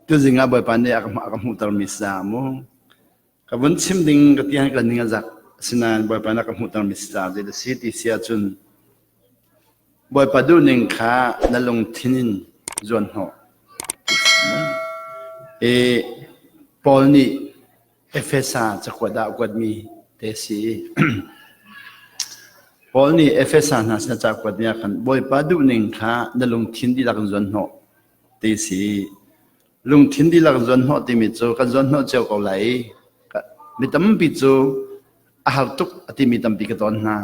Tuzing ah Bawipa nih a ka hmuhtermi si caah mu. Ka vun chim ding ka ti han ka ning a zak. Asinain Bawipa nih a ka hmuhtermi si caah zei si ti si ahcun Bawipa duhning kha na lungthin in zuan hnawh. I Paul nih Efesa cakuat ah a kuatmi te si. Paul nih Efesa hna sin a ca kuatmi ah khan Bawipa duhning kha na lungthin dihlak in zuan hnawh ti si. Lungthin dihlak zuan hnawh timi cu kan zuan hnawh cio ko lai i mi tampi cu a har tuk a timi tampi ka ton hna.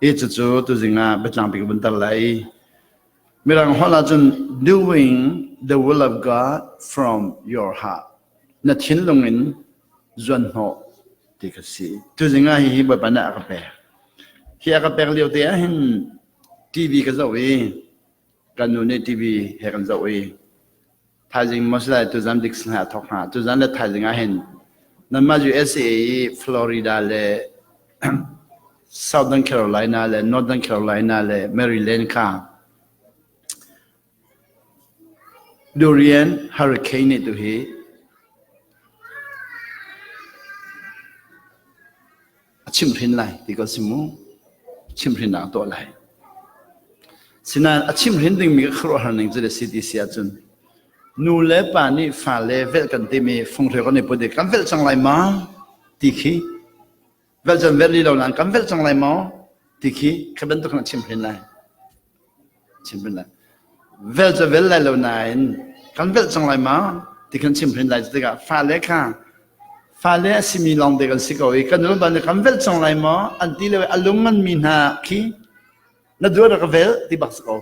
Hi cucu tuzing ah biatlangpi ka vun tar lai. Mirang holh ahcun doing the will of God from your heart. Na thinlung in zuan hnawh ti ka si. Tuzing ah hihi Bawipa nih a ka pek. Hi a ka pek lio te ah hin TV ka zoh i kan nu nih TV he kan zoh i thaizing maw si lai tuzan Dixon he a thawk hna. Tuzan le thaizing ah hin nanmah USA i Florida le Southern Carolina le Northern Carolina le Maryland kha Durian Hurricane nih tuhi a chimhhrin lai ti ko si mu. Chimhhrinnak a tuah lai. Sinain a chimhhrin dingmi ka khuaruahhar ning cu le si ti si ahcun nu le pa nih fale velh kan timi funghreu kan i put i kan velh cang lai ma ti khi velh cun velh li lo nain kan velh cang lai maw ti khi khi bantuk khan a chimhhrin lai. Chimhrin lai. Vel cu vel lai lo nain kan velh cang lai ma ti kan chimhrin lai tikah fale kha fale a simi lawng te kan si ko i kan nu le kan velh cang lai maw an ti le a lung ngan mi hna khi na duar ka vel ti bak si ko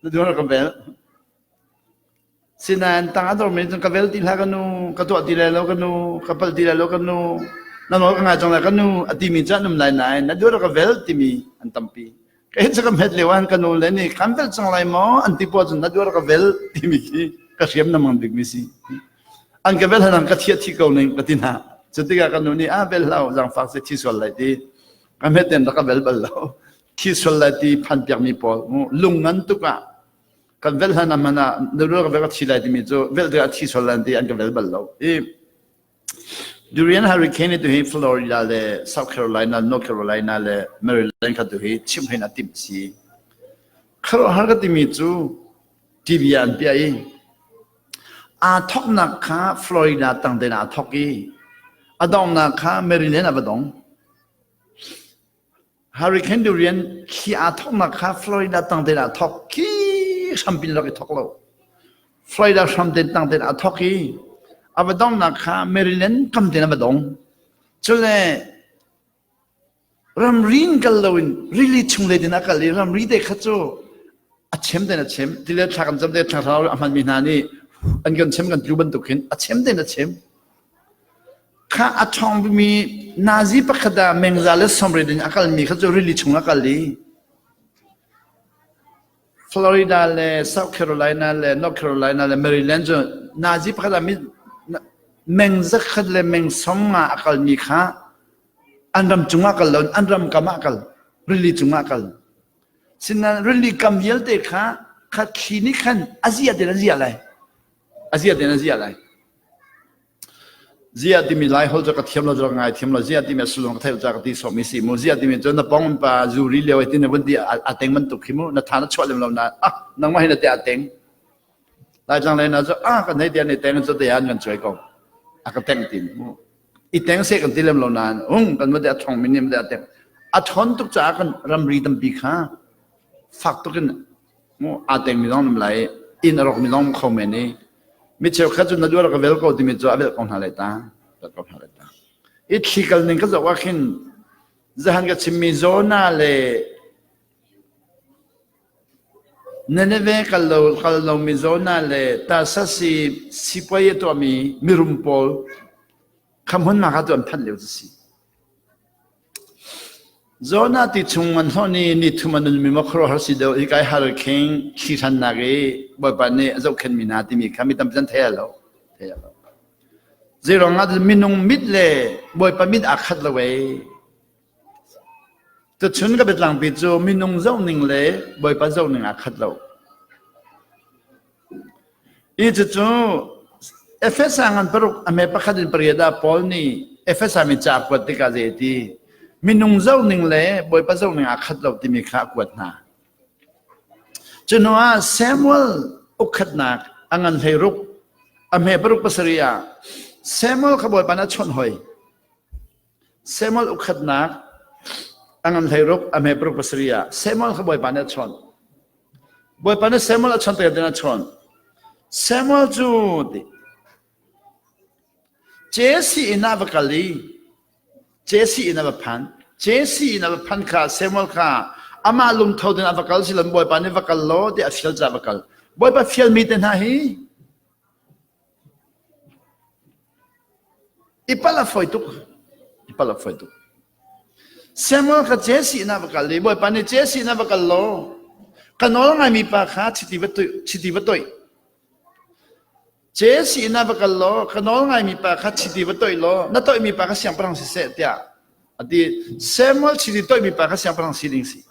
na duar ka vel Sinain tang a dormi cun ka vel ti hlah ka nu, ka tuah ti lai lo ka nu, ka palh ti lai lo ka nu, na nawl ka ngai cang lai ka nu a timi cu an um lai nain na duh ka vel timi an tampi. Kei cu ka hmet lio ah ka nu le nih kan vel cang lai maw an ti poah cun na duh ka vel timi khi ka hriam na mang bikmi si. An ka vel hanan ka thiah thi ko ning ka ti hna. Cu tikah ka nu nih a vel hlah zaangfak se thi sual lai ti. Ka hmet ten rak ka vel bal lo. Thi sual lai ti phan piakmi pawl lung ngan tuk ah kan velh hlan ah hmanh ah na ruak vek a thi lai timi cu velh tikah a thi sual lai ti an ka vel bal lo i Durian Hurricane tu hi Florida le South Carolina, North Carolina le Maryland kha tu hi chimhrin a timh si. Khuaruahhar ka timi cu TV ah an piah i aa thoknak kha Florida tang tein aa thok i a donghnak kha Maryland ah va dong. Hurricane Dorian thli aa thawknak kha Florida tang tein aa thawk khi hrampin rak i thawk lo. Florida hram tein tang tein aa thawk i a va donghnak kha Maryland kam tein a va dong. Cule ramri in kal loin rili chung lei in a kal i ramri te kha cu a chem tein a chem. Tile thla kan cam te thla a hmanmi hna nih an kan chem kan tlu bantuk khin a chem tein a chem. Kha a ṭhawngmi nazi pakhat ah mengza le sawmriat in a kalmi kha cu rili chung a kal i Florida le South Carolina le North Carolina le Maryland cu nazi pakhat ah meng zakhat le meng sawmnga a kalmi kha an ram cungah kal lo an ram kam ah kal rili cungah kal sinain rili kam vialte kha kha thli nih khan a zia tein a zia lai a zia tein a zia lai Ziah timi Lai holh cu ka thiam lo cu ka ngai thiam lo. Ziah timi a sullam ka theih lo caah ka ti sawhmi si mu. Ziah timi cu na pong pa zuri lio ai ti na vun ti a teng bantuk khi mu. Na tha na chuah lem lo na ah nangmah hi na te a teng. Laitlang lei na cu ah kan hei ti an i teng cu te an kan cuai ko. A ka teng ti mu. I teng se kan ti lem lo nain ung kan va te a thong min te a teng. A thon tuk caah kan ramri tampi kha fak tuk in mu aa teng mi zong nam lai inn a rawk mi zong kho men i mi cheukhat cu na duar ka vel ko timi cu a velh ko hna lai ta velh ko hna lai ta i thli kal ning ka zoh ah khin zahan ka chimmi Jonah le Nineveh kal lo kal lomi Jonah le Tarsas i sipuai a tuahmi mirum pawl kha hmunhma kha tu an phanh lio cu si Jonah ti chung an hlawh ni ni thum a nunmi maw khuaruahhar si deuh hi kai hurricane thli hrannak i Bawipa nih a zohkhenhmi hna timi kha mi tampi an thei lo. Thei lo. Zeiruang ah minung mit le Bawipa mit aa khat lo ei. Tuchun ka biatlangpi cu minung zohning le Bawipa zohning aa khat lo. I cucu Efesa ngan paruk a me pakhat in pariat ah Paul nih Efesa mi ca a kuat tikah zei a ti? Minung zohning le Bawipa zohning aa khat lo timi kha a kuat hna. Cu hnu ah Samuel ukkhatnak a ngan hleiruk a hme paruk pasarih ah Samuel kha Bawipa nih a chawnh hoi. Samuel ukkhatnak a ngan hleiruk a hme paruk pasarih ah Samuel kha Bawipa nih a chawnh. Bawipa nih Samuel a chawnh tikah a chawnh. Samuel cu ti Jesse inn ah va kal i Jesse inn ah va phan. Jesse inn ah va phan kha Samuel kha amah lungtho tein a va kal si lo Bawipa nih va kal law tiah a fial caah va kal. Bawipa fialmi te hna hi I palh a fawi tuk. I palh a fawi tuk. Samuel kha Jesse inn ah va kal i Bawipa nih Jesse inn ah va kal law ka nawl ngaimi pa kha chiti va toih, chiti va toih. Jesse inn ah va kal law ka nawl ngaimi pa kha chiti va toih law na toihmi pa kha siangpahrang siseh tiah a ti. Samuel chiti toihmi pa kha siangpahrang si ding si.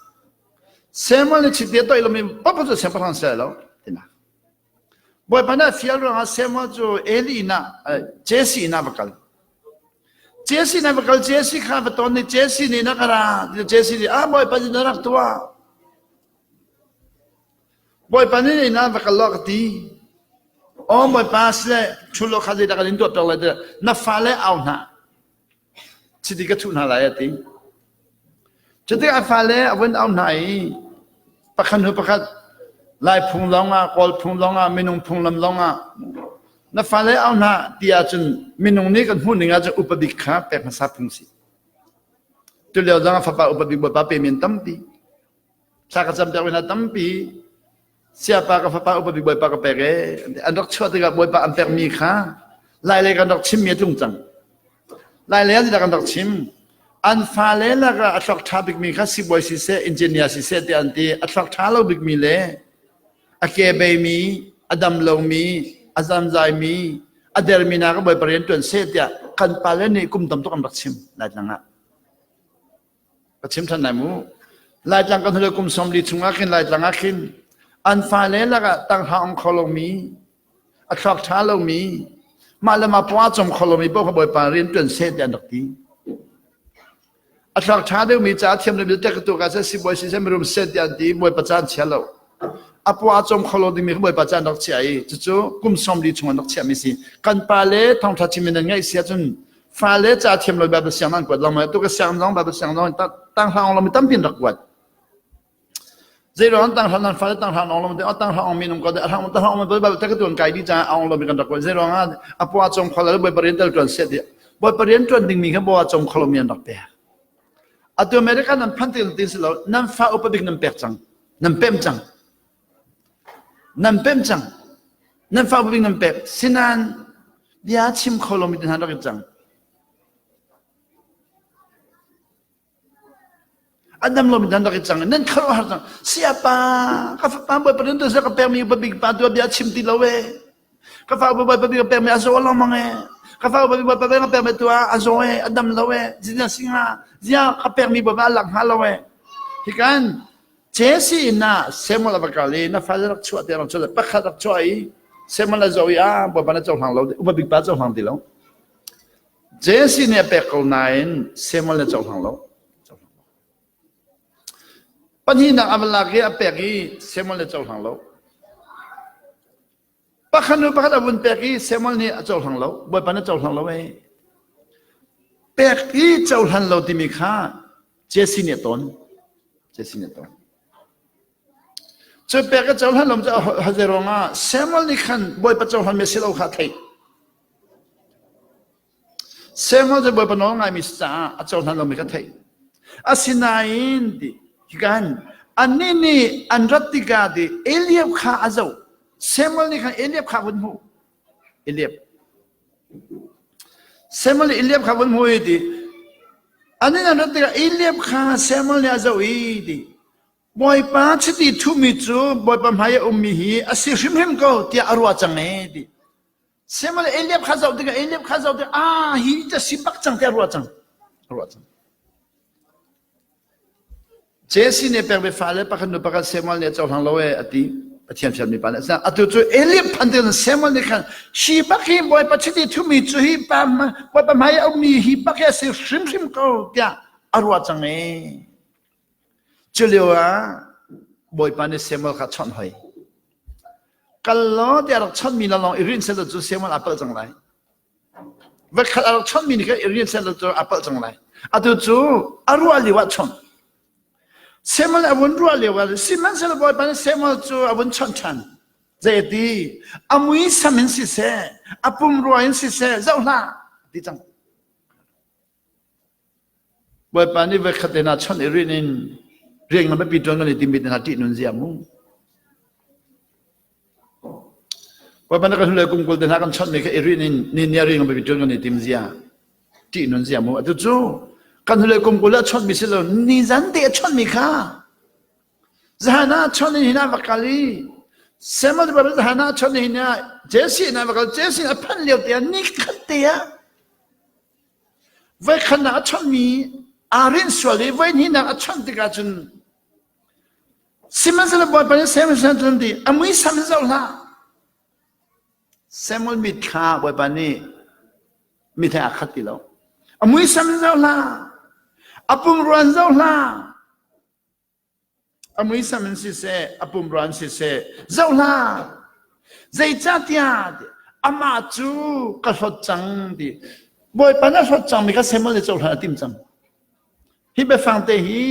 Samuel nih chiti a toih lomi paoh cu siangpahrang si lai lo tinak. Bawipa nih a fial ruangah Samuel cu Eli inn ah Jesse inn ah va kal. Jesse inn ah va kal Jesse kha va ton i Jesse nih na ka ra Jesse nih ah Bawipa nih na rak tuah. Bawipa nih inn ah va kal law ka ti. Aw Bawipa sile ṭhu law kha zeidah kan in tuah piak lai tiah na fale au hna. Chiti ka thuh hna lai a ti. Cutik a fale a vun auh hna i pakhat hnu pakhat Lai phung lawngah, Kawl phung lawngah, minung phunglam lawngah na fale au hna ti ahcun minung nih kan hmuh ning ahcun upa bik kha pek hmasa phung si. Tulio zong ah fapa upa bik bawipa pe men tampi. Thla ka cam piak hna tampi. Siapa ka fapa upa bik Bawipa ka pek ee. An rak chuah tikah Bawipa an pekmi kha Lailei kan rak chimmi a tlung cang. Lailei ah kan rak chim. An fale lakah a thluak ṭha bikmi kha sibawi siseh, engineer siseh tiah an ti. A thluak ṭha lo bikmi le a ke beimi, a dam lomi, a zamzaimi, a dermi hna ka Bawipa rian ṭuan seh tiah kan pale nih kum tam tuk an rak chim Laitlang ah. Ka chim ṭhan lai mu. Laitlang kan hule kum 40 chungah khin Laitlang ah khin an fale lakah tanghra ong kho lomi, a thluak ṭha lomi, mah le mah pua com kho lomi paoh kha Bawipa rian ṭuan seh tiah an rak ti. A thluak ṭha deuhmi ca thiam deuhmi tek tu ka seh sibawi siseh mirum seh tiah an ti Bawipa caan chia lo. A pua com kho lo dingmi kha Bawipa caan rak chia i cucu kum 40 chung an rak chiahmi si. Kan pa le thawngṭha chim in an ngaih si ahcun fale ca thiam lo Bible siang nan kuat lo ma tu ka siang zong Bible siang zong tang hlang lo mi tampi rak kuat zei ruang tang hlang nan fale tang hlang lo te tang hlang mi nung ko de hlang tang hlang Bible te ka tuan kai di cha ong lo mi kan rak kuat zei ruang ah apua chong khola boi parian tel tuan set di boi parian tuan ding mi kha bo chong kholo mi an rak pe atu America nan phan til tin silo nan fa upa bik nan pek cang nan pem cang Nan pemh cang. Nan fa bik nan pek. Sinan bia chim kho lomi te hna rak i cang. A dam lomi hna rak i cang. Nan kharo har cang. Siapa, ka fapa bawipa rin tu ka pekmi upa bik pa tu bia chim ti lo e. Ka fa bawipa bik ka pekmi a zaw lengmang e. Ka fa bawipa bik ka pekmi tu a zaw e, a dam lo e. Zia singa, zia ka pekmi bawipa a lak hnga lo e. Hikan Jesse inn ah Samuel a va kal i na fale rak chuah tiah rak chuah pakhat rak chuah i Samuel a zoh i ah Bawipa na cohlang lo upa bik pa cohlang ti lo Jesse nih a pek ko nain Samuel na cohlang lo pahnihnak a va lak i a pek i Samuel na cohlang lo Pakhat hnu pakhat a vun pek i Samuel nih a cohlang lo. Bawipa na cohlang lo ee. Pek i cohlan lo timi kha Jesse nih a ton. Jesse nih a ton. Cu pek i cohlan lo cu haze ruangah Samuel nih khan Bawipa cohlan mi a si lo kha a theih. Samuel cu Bawipa nawl ngaimi si caah a cohlan lomi kha theih. Asinain ti hikan annih nih an rat tikah ti Eliab kha a zoh. Samuel nih khan Eliab kha vun hmuh. Eliab. Samuel nih Eliab kha vun hmuh i ti annih an rat tikah Eliab kha Samuel nih a zoh i ti Bawipa chiti thuhmi cu Bawipa hmai a ummi hi a si hrimhrim ko tiah a ruah cang ee ti. Samuel Eliab kha zoh tikah Eliab kha zoh tikah ah hi ta si bak cang tiah ruah cang. Ruah cang. Jesse nih pek ve fale pakhat nu pakhat Samuel nih a cohlang lo ee a ti. Pathian fialmi pa nih atu cu Eliab phan te Samuel nih khan hi bak hi Bawipa chiti thumi cu hi pa Bawipa hmai a ummi hi bak hi a si hrimhrim ko tiah a ruah cang i cu lio ah Bawipa nih Samuel kha chawnh hoi. Kal law tiah rak chawnhmi lawnglawng i rin selaw cu Samuel aa palh cang lai. Voikhat a rak chawnhmi nih khan i rin selaw cu aa palh cang lai. Atu cu a ruah lio ah chawnh. Samuel a vun ruah lio ah sihmanhsehlaw Bawipa nih Samuel cu a vun chawnh ṭhan. Zei a ti? A muisam in siseh, a pumrua in siseh, zoh hlah, ti cang. Bawipa nih voikhat te hna chawnh i rin in rian ngan biapi ṭuan kan i timmi te hna ṭih nun zia mu. Bawipa nih kan hnulei kum 20 te hna kan chawnhmi kha i rin in ni ni rian ngan biapi ṭuan kan i tim zia ṭih nun zia mu. Atu cu kan hnulei kum 20 a chawnhmi si lo ni zan te a chawnhmi kha zahan ah chawnh in hin ah va kal i Samuel Bawipa zahan ah chawnh in hin ah Jesse in ah va kal Jesse a phanh lio te ah ni khat te ah Voikhatnak a chawnhmi aa rinh sual i voihnihnak a chawnh tikah cun sihmanhsehlaw Bawipa nih Samuel sin cun ti a muisam in zoh hlah. Samuel mit kha Bawipa nih mit he aa khat ti lo. A muisam in zoh hlah. A pumrua in zoh hlah. A muisam in siseh, a pumrua in siseh, zoh hlah. Zeicahtiah amah cu ka hlawt cang ti. Bawipa na hlawt cangmi kha Samuel nih cohlan a tim cang. Hi biafang te hi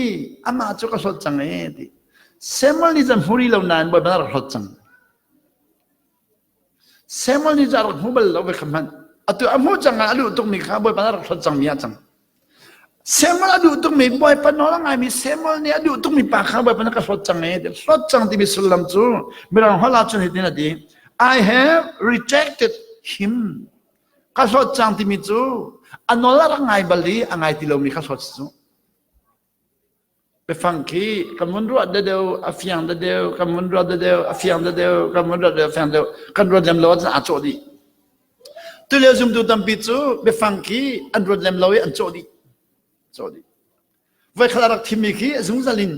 amah cu ka hlawt cang ee ti. Samuel nih cun hmu rih lo nain Bawipa na rak hlawt cang. Samuel nih cun a rak hmu bal lo ve kha hmanh. Atu a hmuh cang ah a duh tukmi kha Bawipa na rak hlawt cangmi ah cang. Samuel a duh tukmi Bawipa nawl a ngaimi Samuel nih a duh tukmi pa kha Bawipa na ka hlawt cang ee hlawt cang timi sullam cu Mirang holh ah cun hitin a ti I have rejected him ka hlawt cang timi cu a nawl a rak ngai bal i a ngai ti lomi kha hlawt si cu Biafang khi kan vun ruah deuh a fiang deuh kan vun ruah deuh a fiang deuh kan vun ruah deuh a fiang deuh kan ruat lem lo ahcun aa cawh dih. Tulio zumtu tampi cu biafang khi an ruat lem lo i an cawh dih. Cawh dih. Voikhat a rak thimmi khi zungzal in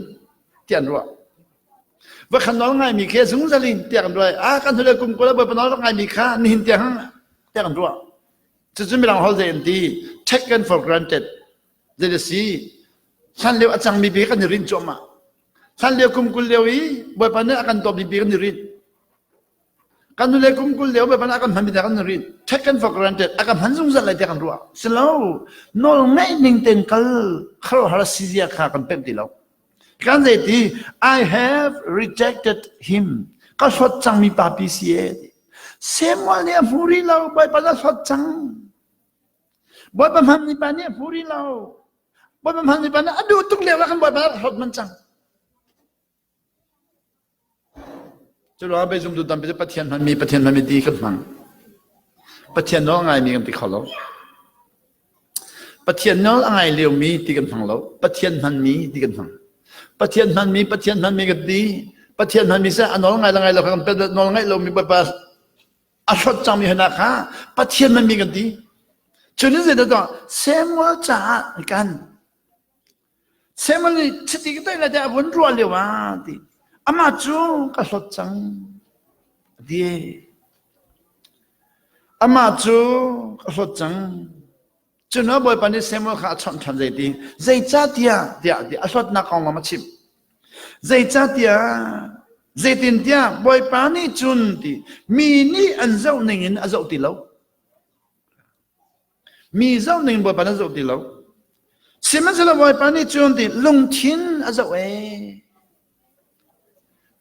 tiah an ruah. Voikhat nawl ngaimi khi zungzal in tiah kan ruah. Ah kan hnulei kum 20 bawipa nawl rak ngaimi kha nihin tiang tiah kan ruah. Cucu mirang holh zei an ti taken for granted. Zei a si? Hlan lio a cangmi bik kan i rinh cuahmah. Hlan lio kum 20 lio i Bawipa nih a kan dawtmi bik kan i rinh. Kan nule kum 20 lio Bawipa nih a kan hmanmi kan i rinh. Taken for granted a kan hman zungzal lai tiah kan ruah. Si lo, nawl ngeih ning tein kal khuaruahhar si zia kha kan pemh ti lo. Kan zei ti I have rejected him. Ka hlawt cangmi papi si e. Samuel nih a hmu rih lo, Bawipa na hlawt cang. Bawipa hmanmi pa nih a hmu rih lo. Bawipa hmanmi pa nih a duh tuk lio ah khan Bawipa a hlawt man cang. Cu ruangah bei zumtu tampi cu Pathian hmanmi Pathian hmanmi ti kan hmang. Pathian nawl a ngaimi kan ti kho lo. Pathian nawl a ngai liomi ti kan hmang lo. Pathian hmanmi ti kan hmang. Pathian hmanmi Pathian hmanmi kan ti. Pathian hmanmi seh a nawl ngai le ngai lo kha kan pet nawl ngaih lomi Bawipa a hlawt cangmi hna kha Pathian nan mi kan ti. Cun zeidah tuah Samuel caah kan Samuel nih chiti ka toih lai tiah a vun ruah lio ah ti amah cu ka hlawt cang ti amah cu ka hlawt cang Cun Bawipa nih Samuel kha a chawnh ṭhan zeiti zeicahtiah tiah ti a hlawtnak kong lam a chimh. Zeicahtiah zeitintiah Bawipa nih cun ti mi nih an zoh ning in a zoh ti lo. Mi zoh ning Bawipa nih a zoh ti lo. Sihmanhsehlaw Bawipa nih cun ti lungthin a zoh ee.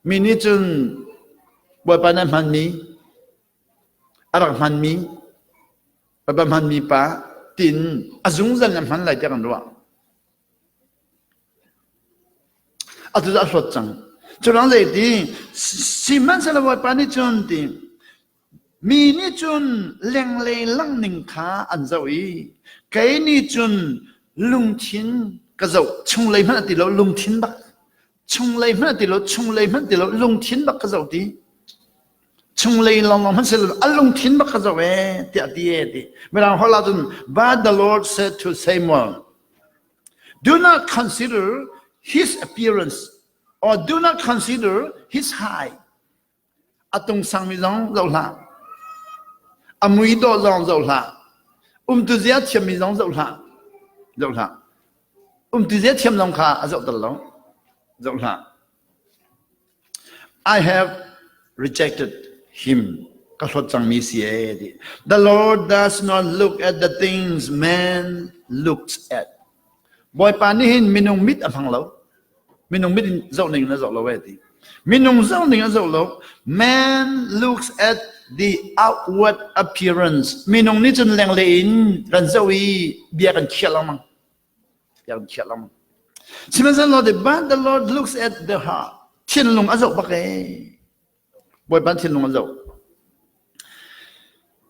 Mi nih cun Bawipa nih a hmanmi a rak hmanmi Bawipa hmanmi pa tin a zungzal in a hman lai tiah kan ruah. Atu cu a hlawt cang. Cu ruang zei ti sihmanhsehlaw Bawipa nih cun ti mi nih cun lenglei lang ning kha an zoh i kei nih cun lungthin ka zoh chunglei hmanh a ti lo lungthin bak chunglei hmanh a ti lo chunglei hmanh ti lo lungthin bak ka zoh ti Chunglei lawnglawng hmanh silo a lungthin bak kha zoh ee tiah ti ee ti. Mirang holh ahcun but the Lord said to Samuel, do not consider his appearance or do not consider his height. A tung sangmi zong zoh hlah. A mui dawh zong zoh hlah. Umtu zia thiammi zong zoh hlah. Zoh hlah. Umtu zia thiam zong kha a zoh tel lo. Zoh hlah. I have rejected him. Ka hlawt cangmi si ee ti. The Lord does not look at the things man looks at. Bawipa nih hin minung mit a hmang lo. Minung mit in zoh ning in a zoh lo ee ti. Minung zoh ning a zoh lo. Man looks at the outward appearance. Minung nih cun lenglei in kan zoh i bia kan khiah lengmang. Bia kan khiah lengmang. Sihmanhsehlaw the but the Lord looks at the heart. Thinlung a zoh bak ee. Bawipa thinlung a zoh.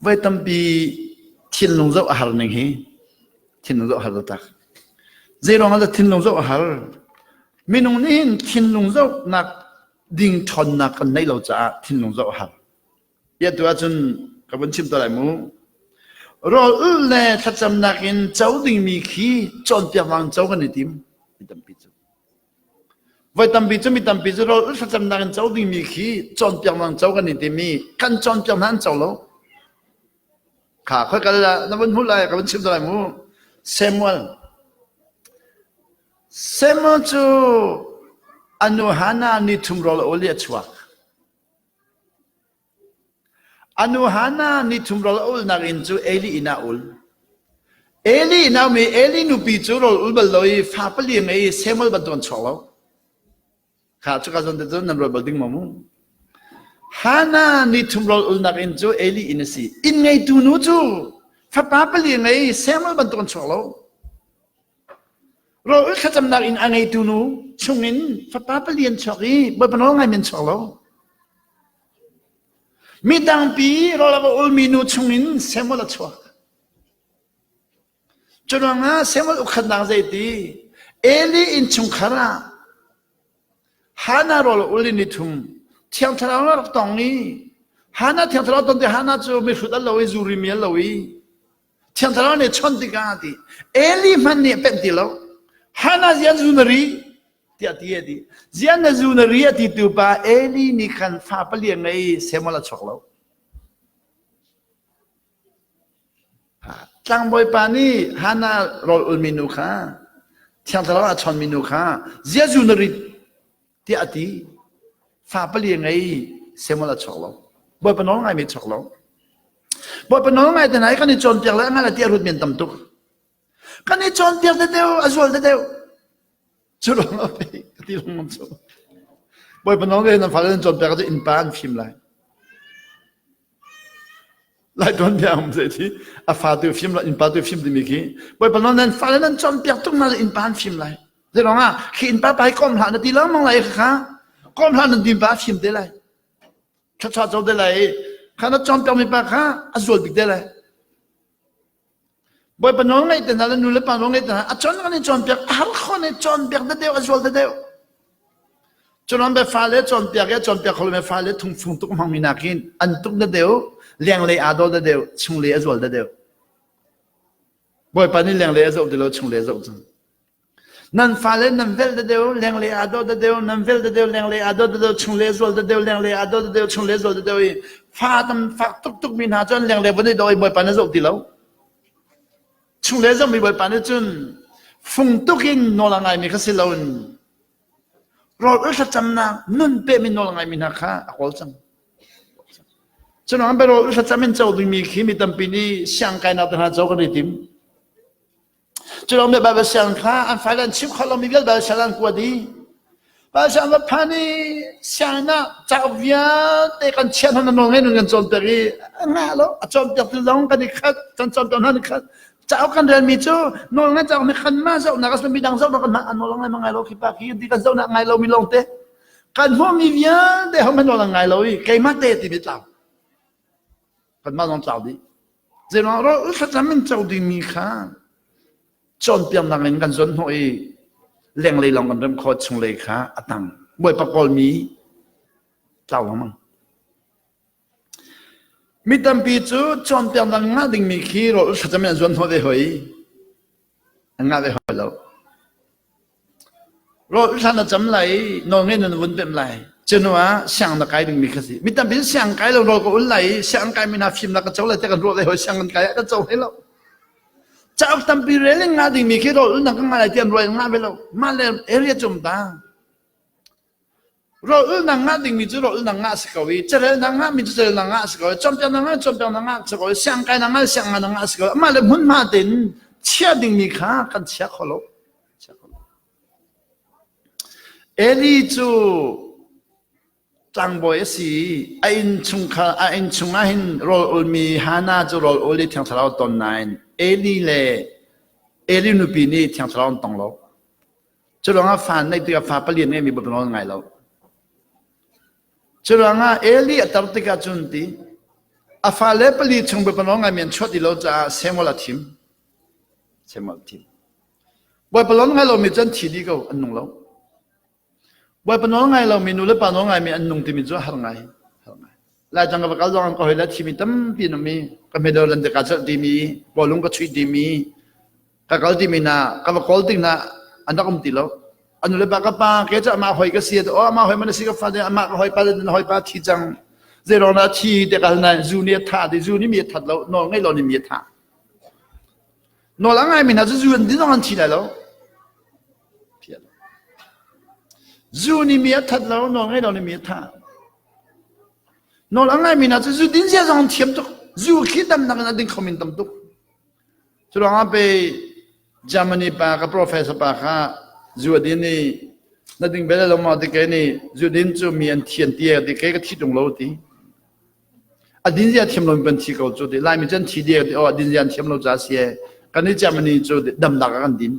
Voi tampi thinlung zoh a har ning hi thinlung zoh a har taktak. Zei ruang ah dah thinlung zoh a har? Minung nih hin thinlung zohnak ding ṭhawnnak kan neih lo caah thinlung zoh a har. Ia tu ahcun ka vun chim te lai mu. Rawl ulh le thlacamnak in co dingmi khi cawnpiak lang co kan i tim. Mi tampi cu. Voi tampi cu mi tampi cu rawl ulh thlacamnak in co dingmi khi cawnpiak lang co kan i tim i kan cawnpiak hna an co lo. Kha khoi kal na vun hmuh lai ka vun chim te lai mu. Samuel Samuel cu anu Hannah ni thum rawl a ul i a chuak. A nu Hannah ni thum rawl a ulnak inn cu Eli inn ah a ul. Eli inn ah mi Eli nupi cu rawl ul bal lo i fa pali a ngei i Samuel bantuk an chuak lo. Kha cuka zawn te cun nan rawl bal ding maw mu? Hannah ni thum rawl ulnak inn cu Eli inn a si. Inn ngeitu nu cu fapa pali a ngei i Samuel bantuk an chuak lo. Rawl thlacamnak in a ngeitu nu chungin fapa pali an chuak i Bawipa nawl ngaimi an chuak lo. Midangpi rawl a va ulmi nu chungin Samuel a chuak. Cu ruangah Samuel ukhatnak zeiti Eli innchungkhar ah Hannah rawl a ul in ni thum Thiang Thlarau a rak tong i Hannah Thiang Thlarau ton ti Hannah cu mihrut an lo i zurimi an lo i Thiang Thlarau nih chawnh tikah a ti. Eli hmanh nih a penh ti lo. Hannah zian zu na ri tiah ti a ti. Zian na zu na ri a ti tu pa Eli nih khan fa pali a ngei Samuel a chuak lo. Tlangbawi pa nih Hannah rawl ulmi nu kha Thiang Thlarau a chawnmi nu kha zia zu na rit tiah a ti. Fa pali a ngei Samuel a chuak lo. Bawipa nawl ngaimi a chuak lo. Bawipa nawl ngai te hna i kan i cawnpiak le a ngal a ti a rut men tam tuk. Kan i cawnpiak te deuh a zual te deuh. Cu ruang ah pei ka ti lengmang cu. Bawipa nawl ngai nan fale nan cawnpiak cu innpa an fim lai. Lai tuan bia um zei thi a fa tu fim la innpa tu fim timi khi Bawipa nawl nan fale nan cawnpiak tuk hna innpa an fim lai. Zei ah khi innpa pa hi kom hlah na ti lengmang lai kha kom hlah nan ti pa a fim te lai. Thluachuah co te lai i kha na cawnpiak mi pa kha a zual bik te lai. Bawipa nawl ngaih te hna le nu le pa nawl ngaih te hna a cawn kan i cawnpiak a har kho ne cawnpiak da deuh a zual da deuh. Cunan be fale cawnpiak i cawnpiak kho lo fale thungfung tuk hmangmi nakin an tuk da deuh lenglei aa daw da deuh chunglei a zual da deuh. Bawipa nih lenglei a zoh ti lo chunglei a zoh cang. Nan fale nan velh da deuh, lenglei aa dawh da deuh, nan velh da deuh, lenglei aa dawh da deuh, chunglei zual da deuh, lenglei aa dawh da deuh, chunglei zual da deuh i fa tam fak tuk tuk mi hna cu an lenglei von i dawh i Bawipa na zoh ti lo. Chunglei zohmi Bawipa nih cun fung tuk in nawl a ngaimi kha si loin rawl ul thlacamnak nun pehmi nawl a ngaimi hna kha a kawl cang. Cunain rawl ul thlacam in co dingmi khi mi tampi nih siang kainak te hna co kan i tim. Culawng nih Baibal siang kha an file an chim kho lomi vialte Baibal siang an kua dih. Baibal siang va phan i sianginn ah cauk vialte kan chiah hna nawl ngei nun kan cawnpiak i a ngah lo a cawnpiak tu zong kan i khat kan cawnpiak hna ni khat cauk kan relmi cu nawl ngai cauk nih kan mah zohnak a si midang zohnak kan mah a nawl ngai ma ngai lo khi pa khi ti kan zohnak ngai lomi lawng te kan hmuhmi vialte ho hmanh nawl an ngai lo i keimah te timi tlau kanmah zong tlau dih Zeiruang rawl thlacam in co dingmi kha cawnpiaknak in kan zuan hnawh i lenglei lawng kan rem khawh chunglei kha a tang. Bawipa kawlmi tlau lengmang. Mi tampi cu cawnpiaknak ngah dingmi khi rawl thlacam in an zuan hnawh ve hoi. An ngah ve hoi lo. Rawl hlan na cam lai i nawlngei nan vun pemh lai. Cunu ah siang na kai dingmi kha si. Mi tampi siang kai lo rawl ka ul lai i siang kai mi hna fimnak ka co lai te kan ruah lai hoi siang kan kai ah kan co hlei lo. Cauk tampi rel in ngah dingmi khi rawl ulnak ka ngah lai ti an ruah in ngah ve lo. Mah le area cum ta. Rawl ulnak ngah dingmi cu rawl ulnak ngah si ko i carelnak ngahmi cu carelnak ngah si ko i cawnpiaknak ngah cawnpiaknak ngah si ko i siang kainak ngah siang ngah ngah si ko i amah le hmunhma tein chia dingmi kha kan chia kho lo. Chia kho lo. Eli cu tlangbawi a si i a innchungkhar a innchung ah hin rawl ulmi Hannah cu rawl ul i Thiang Thlarau ton nain Eli le Eli nupi nih Thiang Thlarau an tong lo. Cu ruangah fa neih tikah fa palian ngeimi Bawipa nawl ngai lo. Cu ruangah Eli a tar tikah cun ti a fale pali chung Bawipa nawl ngaimi an chuah ti lo caah Samuel a thim. Samuel a thim. Bawipa nawl ngai lomi cu an thi dih ko, an nung lo. Bawipa nawl ngai lomi nu le pa nawl ngaimi an nung timi cu a har ngai. Har ngai. Laitlang ka va kal zong ka hoi le thimi tampi an um i ka hmedor lan te ka celh timi, bawlung ka chuih timi, ka kal timi na ka va kawl tik na an rak um ti lo. Anu le pa ka pa ke cu amah hoi ka si o amah hoi man si ka fa de amah ka hoi pa de hoi pa thi cang. Zei rong dah thi te kal na zu nih a thah ti zu nih mi a that lo nawl ngei lo nih mi a thah. Nawl a ngai mi hna cu zu an din zong an thi lai lo. Zu nih mi a that lo nawl ngei lo nih mi a thah. Nawl a ngaimi hna cu zu din zia zong an thiam tuk. Zu khi damnak in a ding khomi an tam tuk. Cu ruangah pei Germany pa ka professor pa kha zu a din i na ding bel lo maw ti ke nih zu din cu mi an thian ti ti ke ka thi tung lo ti. A din zia thiam lo mi pan thi ko cu ti. Laimi cu an thi dek ti oh a din zia an thiam lo ca si e. Kan i Germany cu damnak ah kan din.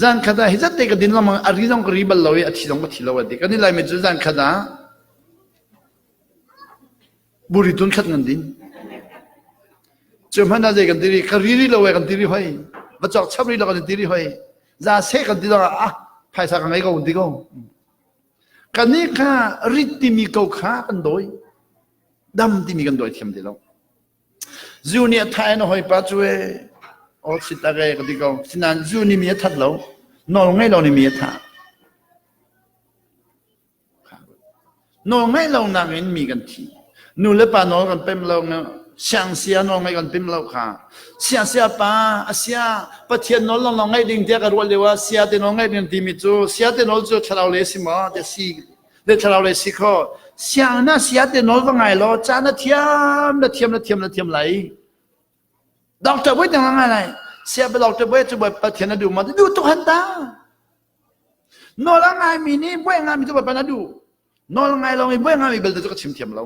Zan khat ah hi zat te ka din lengmang a ri zong ka ri bal lo i a thi zong ka thi lo a ti. Kan i Laimi cu zan khat ah buri tun khat ngan din. Cu hmanh ah zei kan ti ri ka ri ri lo e kan ti ri hoi. Va cawk chap ri lo kan ti ri hoi. Za se kan ti zong ah ah phaisa ka ngei ko kan ti ko. Kan nih kha rit timi ko kha kan dawi. Dam timi kan dawi thiam ti lo. Zu nih a thah in a hawipa cu e aw si tak e ka ti ko. Sinain zu nih mi a that lo. Nawl ngei lo nih mi a thah. Nawl ngaih lo nak in mi kan thi. Nu le pa nawl kan pem lo siangsia nawl ngaih kan pem lo kha. Siangsia pa a sia Pathian nawl lawnglawng ngaih ding tiah ka ruah lio ah sia te nawl ngaih ding timi cu sia te nawl cu thlarau le si maw te si le thlarau le si kho siang na sia te nawl va ngai law ca na thiam na thiam na thiam na thiam lai doctor boi tang ngai lai sia ba doctor boi cu boi pathian na duh ma duh tuk han ta nawl a ngai mi nih boi ngai mi cu boi na duh nawl ngai lo mi boi ngai mi belte cu ka chim thiam lo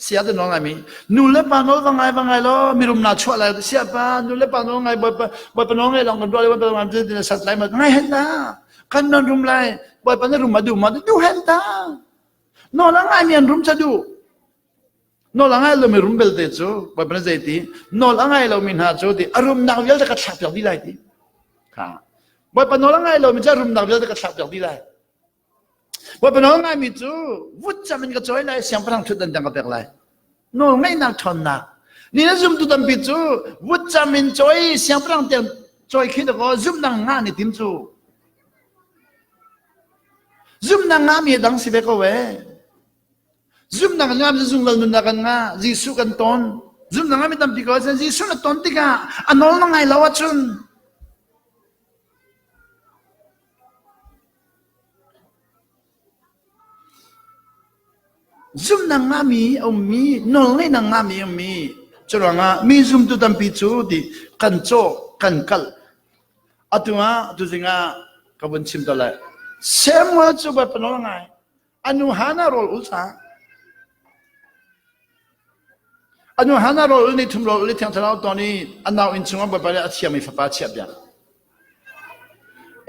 Sia te nawl ngaimi nu le pa nawl va ngai va ngai law mirum na chuah lai sia pa nu le pa nawl ngai bawipa bawipa nawl ngai long kan ruah bawipa nawl ngai sat lai ma ngai hen ta kan nan rum lai bawipa na rum ma du ma du hen ta nawl a ngai mi an rum cha du nawl a ngai lo mi rum belte cu bawipa na zei ti nawl a ngai lo mi hna cu ti a rumnak vialte ka thlak piak dih lai ti kha bawipa nawl a ngai lo mi cu a rumnak vialte ka thlak piak dih lai Bawipa nawl ngaimi cu vutcam in ka cawi lai, siangpahrang ṭhutdan tiang ka pek lai. Nawl ngaihnak ṭhawnnak. Ni na zumtu tampi cu vutcam in cawi siangpahrang tiang cawi khi dakaw zumhnak ngah ni tim cu. Zumhnak ngahmi a dang si ve ko ee. Zumhnak kan ngah zungzal nunnak kan ngah, Jesuh kan ton. Zumhnak ngahmi tampi ko Jesuh na ton tikah a nawl na ngai lo ahcun Zumhnak ngahmi a ummi, nawlngeihnak ngahmi a ummi, curuangah mi zumtu tampi cu ti kan cawh, kan kalh. Atu ah, tuzing ah ka vun chim ta lai. Samuel cu Bawipa nawl ngai. Anu Hannah rawl ul ca. Anu Hannah rawl ul ni thum rawl ul i Thiang Thlarau tawn i a nau inn chungah Bawipa nih a thiangmi fapa chiah piak.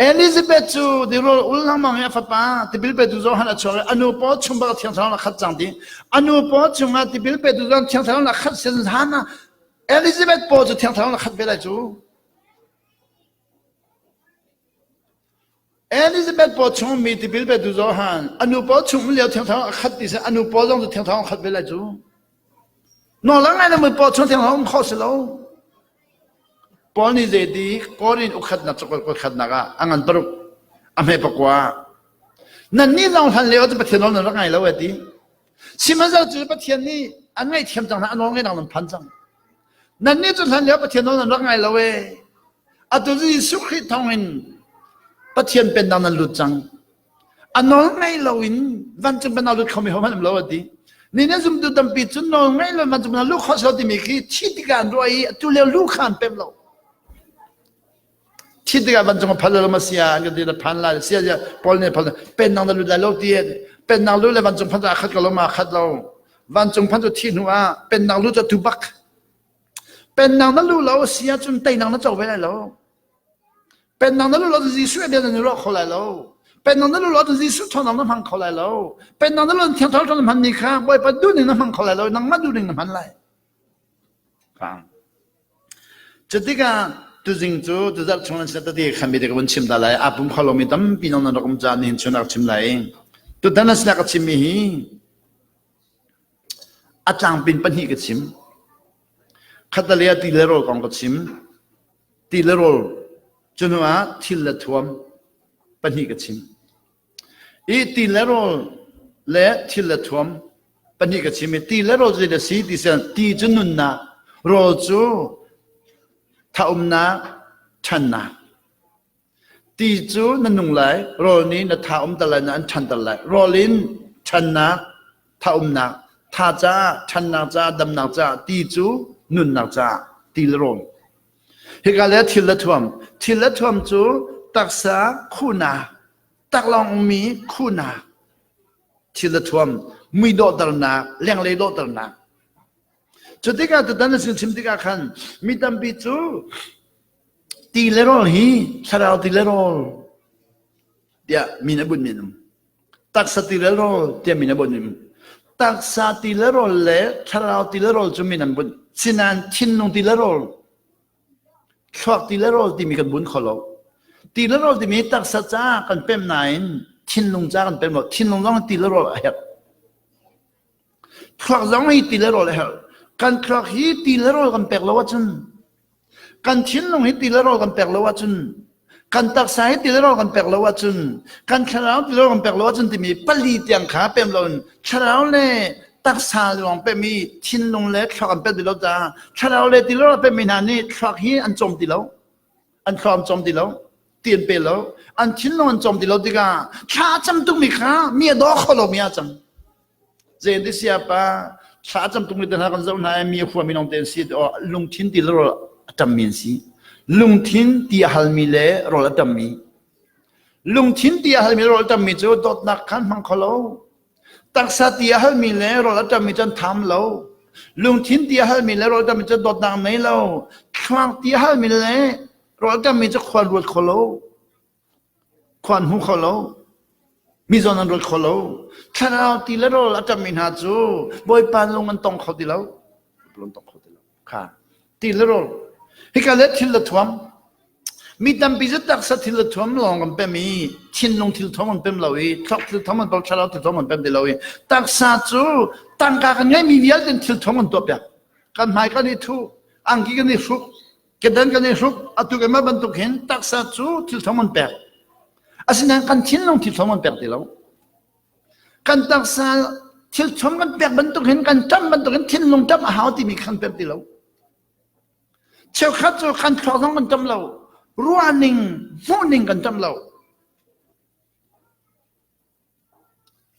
Elizabeth cu tirawl ul lengmang i a fapa tipil petu Johan a chuak i a nu paw chung bak Thiang Thlarau na khat cang ti. A nu paw chungah tipil petu Johan Thiang Thlarau na khat sin hlan ah Elizabeth paw cu Thiang Thlarau na khat ve lai cu. Elizabeth paw chung mi tipil petu Johan a nu paw chung lio Thiang Thlarau a khat ti sin a nu paw zong cu Thiang Thlarau a khat ve lai cu. Nawl a ngai na mui paw chung Thiang Thlarau um kho si lo. Paul nih zeiti Korin ukhatnak cakuat khatnak ah a ngan paruk a hme pakua nannih zong hlan lio cu Pathian nawl nan rak ngai lo e ti. Sihmanhsehlaw cu Pathian nih an ngaihthiam cang hna a nawl ngeihnak nan phan cang. Nannih cu hlan lio Pathian nawl nan rak ngai lo e. Atu cu Jesuh Khrih thawngin Pathian pennak nan lut cang. A nawl ngai loin vancung pennak lut khomi hohmanh um lo a ti. Ni na zumtu tampi cu nawl ngai lo vancung pennak luh khawh si lo timi khi thi tikah an ruah i atu lio lu kha an pem lo. Thi tikah vancung a phal lo ma sia an kan ti na phan lai sia sia Paul nih phal pennak na lut lai lo ti pennak lu le vancung phan cu a khat ko lo ma khat lo. Vancung phan cu thi hnu ah pennak lu cu tu bak. Pennak na lu lo si ahcun teinak na co ve lai lo. Pennak na lu lo Jesuh bia na ruah kho lai lo. Pennak na lu lo Jesuh thawngnak na hmang kho lai lo. Pennak na lu thiang thlarau na hman ni kha Bawipa duhning na hmang kho lai lo. Nangmah duhning na hman lai. Cutikah tuzing cu tuzarh chung nan sin tati khan mi te ka vun chim ta lai. Aa pum kho lomi tampi nong nan rak um caah nihin chun rak chim lai. Tutan na sinah ka chimmi hi A tlangpin pahnih ka chim. Khattalei ah ti le rawl kong ka chim. Ti le rawl cu hnu ah thil le thuam pahnih ka chim. I ti le rawl le thil le thuam pahnih ka chim i ti le rawl zei a si ti sian ti cu nunnak, rawl cu thaumnak, ṭhannak. Ti cu na nung lai, rawl nih na tha umter lai, na an ṭhanter lai. Rawl in ṭhannak, tha umnak, tha caah, ṭhannak caah, damnak caah, ti cu nunnak caah, ti le rawl. Hika le thil le thuam. Thil le thuam cu taksa khuhnak, taklawng ummi khuhnak, thil le thuam, mui dawhternak, lenglei dawhternak. Cu tikah tutan na sin chim tikah khan mi tampi cu Ti le rawl hi thlarau ti le rawl tiah min a bunh mi an um. Taksa ti le rawl tiah min a bunh mi an um. Taksa ti le rawl le thlarau ti le rawl cu min an bunh. Sinain thinlung ti le rawl, thluak ti le rawl timi kan bunh kho lo. Ti le rawl timi taksa caah kan pem nain thinlung caah kan pem lo. Thinlung zong ti le rawl a herh. Thluak zong hi ti le rawl a herh. Kan thluak hi ti le rawl kan pek lo ahcun Kan thinlung hi ti le rawl kan pek lo ahcun kan taksa hi ti le rawl kan pek lo ahcun kan thlarau ti le rawl kan pek lo ahcun timi pali tiang kha pem loin thlarau le taksa lawng pemi thinlung le thluak an pek ti lo caah thlarau le ti le rawl pemi hna nih thluak hi an cawm ti lo an thluak an cawm ti lo ti an pe lo an thinlung an cawm ti lo tikah thla a cam tukmi kha mi a daw kho lomi ah cang Zeiti siapa thla cam tung te hna kan zoh hna i mi a huami lawng te an si lungthin ti le rawl a ṭammi an si. Lungthin ti a halmi le rawl a ṭammi. Lungthin ti a halmi le rawl a ṭammi cu dawtnak khan hmang kho lo. Taksa ti a halmi le rawl a ṭammi cu an tham lo. Lungthin ti a halmi le rawl a ṭammi cu dawtnak nei lo. Thluak ti a halmi le rawl a ṭammi cu khua an ruat kho lo. Khua an hmu kho lo. Mi zawn an ruat kho lo. Thlarau ti le rawl a ṭammi hna cu Bawipa lung an tong kho ti lo. Lung tong kho ti lo. Kha. Ti le rawl. Hika le thil le thuam. Mi tampi cu taksa thil le thuam lawng kan pem i thinlung thil thuam kan pem lo i thluak thil thuam kan pem thlarau thil thuam kan pem ti lo i taksa cu tangka kan ngeihmi vialte thil thuam kan tuah piak. Kan hmai kan i thuh, angki kan i hruk, kedan kan i hruk atu keimah bantuk hin taksa cu thil thom an pek asinain kan thinlung thil thom an pek ti lo kan taksa thil thom kan pek bantuk hin kan ṭam bantuk hin thinlung ṭam a hau timi kan pek ti lo cheukhat cu kan thluak zong kan ṭam lo ruahning hmuhning kan ṭam lo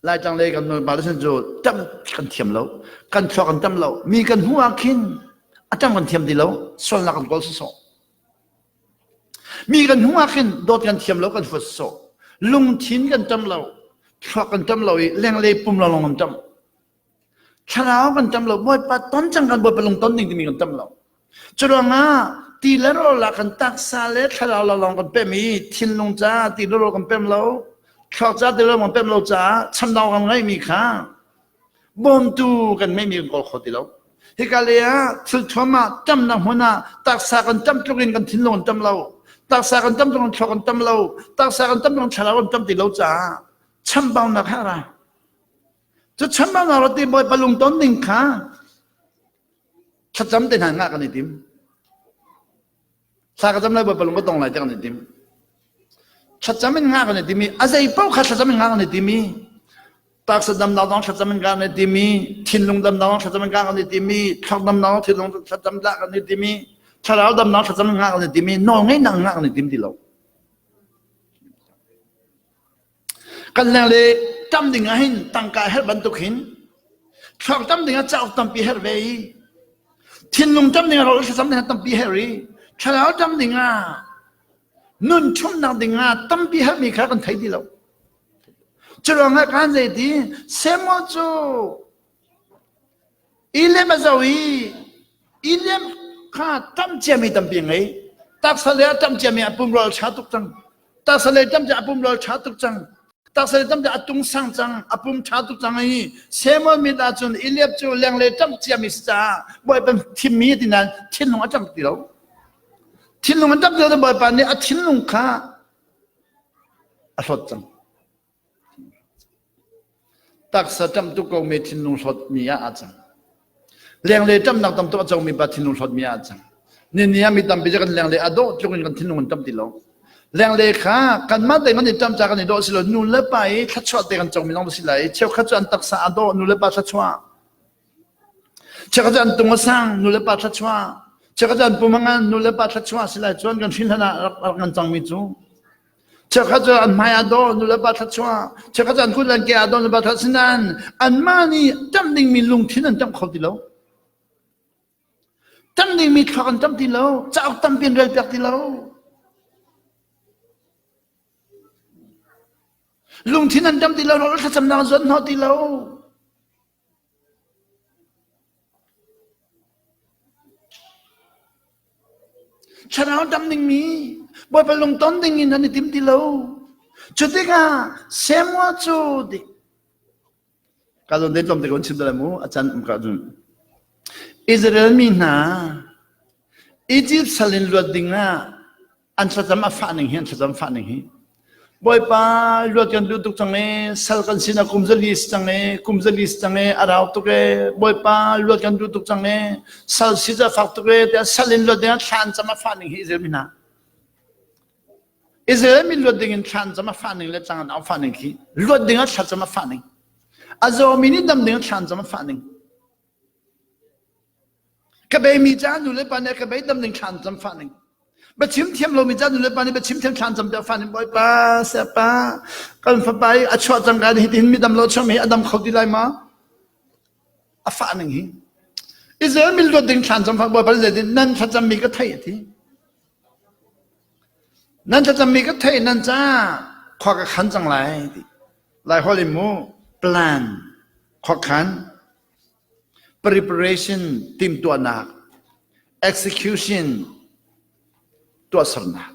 Laitlang lei kan pa le cu ṭam kan thiam lo. Kan thluak kan tam lo. Mi kan hmuh ah khin a ṭam kan thiam ti lo. Sualnak kan kawl sawsawh. Mi kan hmuh ah khin dawt kan thiam lo kan huat sawsawh. Lungthin kan ṭam lo. Thluak kan ṭam lo i lenglei pum lawnglawng kan ṭam. Thlarau kan ṭam lo. Bawipa ton cang kan Bawipa lung ton ding timi kan ṭam lo. Curuangah ti le rawl ah kan taksa le thlarau lawnglawng kan pem i thinlung ca ti le rawl kan pem lo, thluak ca ti le rawl kan pem lo caah chambau kan ngeihmi kha bawmtu kan ngeihmi kan kawl kho ti lo. Hika lei ah thil thuam ah ṭamnak hmun ah taksa kan ṭam tluk in kan thinlung kan ṭam lo. Taksa kan ṭam tluk in thluak kan ṭam lo. Taksa kan ṭam tluk in thlarau kan ṭam ti lo caah chambaunak ha ra. Cu chambaunak ro ti Bawipa lungton ding kha thlacam te hna ngah kan i tim. Thla ka cam lai Bawipa lung ka tong lai tiah kan i tim. Thlacam in nga kan i tim i a zei paoh kha thlacam in nga kan i tim i taksa damnak zong thlacam in nga kan i tim i thinlung damnak zong thlacam in nga kan i tim i thluak damnak zong thinlung thlacam dah kan i tim i thlarau damnak thlacam in nga kan i tim i nawlngeihnak nga kan i tim ti lo. Kan leng le tam ding ah hin tangka herh bantuk hin thluak tam ding ah cauk tampi herh ve i thinlung tam ding ah rawl thlacam ding ah tampi herh i thlarau tam ding ah nun ṭhumnak ding ah tampi herhmi kha kan thei ti lo. Curuangah kan zei ti Samuel cu Eliam a zoh i Eliam kha ṭam ciami tampi a ngei. Taksa le a ṭam ciami a pumrawl ṭha tuk cang. Taksa le ṭam a pumrawl ṭha tuk cang. Taksa le ṭam a tung sang cang, a pum ṭha tuk cang i Samuel mit ahcun Eliab cu lenglei ṭam ciami si caah Bawipa thimmi ti nain thinlung a ṭam ti lo. Thinlung a ṭam ti lo Bawipa nih a thinlung kha a hlawt cang. Taksa ṭamh tuk komi thinlung hlawtmi ah aa cang. Lenglei ṭamhnak tam tuk a comi pa thinlung hlawtmi ah aa cang. Nini ah mi tampi cu kan lenglei a dawh tluk in kan thinlung an ṭamh ti lo. Lenglei kha kanmah te kan i ṭamh ca kan i dawh si lo nu le pa i thluachuah te kan comi lawng si lai. Cheukhat cu an taksa a dawh nu le pa thluachuah. Cheukhat cu an tung a sang nu le pa thluachuah. Cheukhat cu an pum a ngan nu le pa thluachuah si lai cun kan hrin hlan ah rak rak ngan cangmi cu. Cheukhat cu an hmai aa dawh nulepa thluachuah cheukhat cu an kut le an ke aa dawh nulepa thluachuah sinain anmah nih ṭamh dingmi lungthin an ṭamh kho ti lo. Ṭamh dingmi thluak an ṭamh ti lo. Cauk tampi an relpiak ti lo. Lungthin an ṭamh ti lo, thlacamnak an zuan hnawh ti lo. Thlarau dam dingmi Bawipa lungton ding in an i tim ti lo. Cu tikah Samuel cu dik ka zawn den tlawm te ko chim lai mu a can um ka cun Israel mi hna Egypt sal in luat ding ah an thlacam a fah ning hi an thlacam fah ning hi Bawipa luat kan duh tuk cang e sal kan sin a kum zali si cang e kum zali si cang e a rau tuk e Bawipa luat kan duh tuk cang e sal si ca fak tuk e tiah sal in luat ding ah thla an cam a fah ning hi Israel mi hna Israel mi luat ding in thla an cam a fah ning le cang an au fah ning khi luat ding ah thla cam a fah ning a zaw mi nih dam ding ah thla an cam a fah ning Ka beimi ca nu le pa nih ka bei dam ning thlan cam fa ning. Biachim thiam lomi ca nu le pa nih biachim thiam thlan cam piak fa ning bawipa siapa kan fapa i a chuah cang ka hitin mi dam lo chuah mi a dam kho ti lai ma? A fa ning hi. Israel mi luat ding thlan cam fa bawipa zeitin nan thlacam mi ka thei ti. Nan thlacam mi ka thei nan ca khua ka khan cang lai ti. Lai holh in mu plan khua khan Preparation timhtuahnak, execution tuahsernak,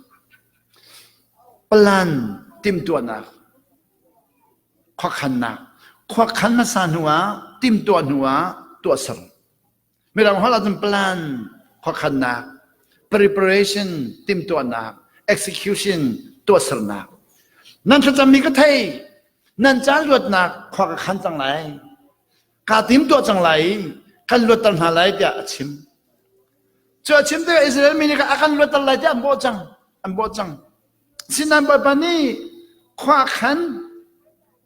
plan timhtuahnak, khuakhannak, khuakhan hmasa hnu ah timhtuah hnu ah tuahser. Mirang holh ahcun plan khuakhannak, preparation timhtuahnak, execution tuahsernak. Nan thlacammi ka thei, nan caan luatnak khua ka khan cang lai. Kaa tim tuah cang lai i kan luatter hna lai tiah a chim. Cu a chim tikah Israel mi nih a kan luatter lai tiah an bawh cang. An bawh cang. Sinain Bawipa nih khua khan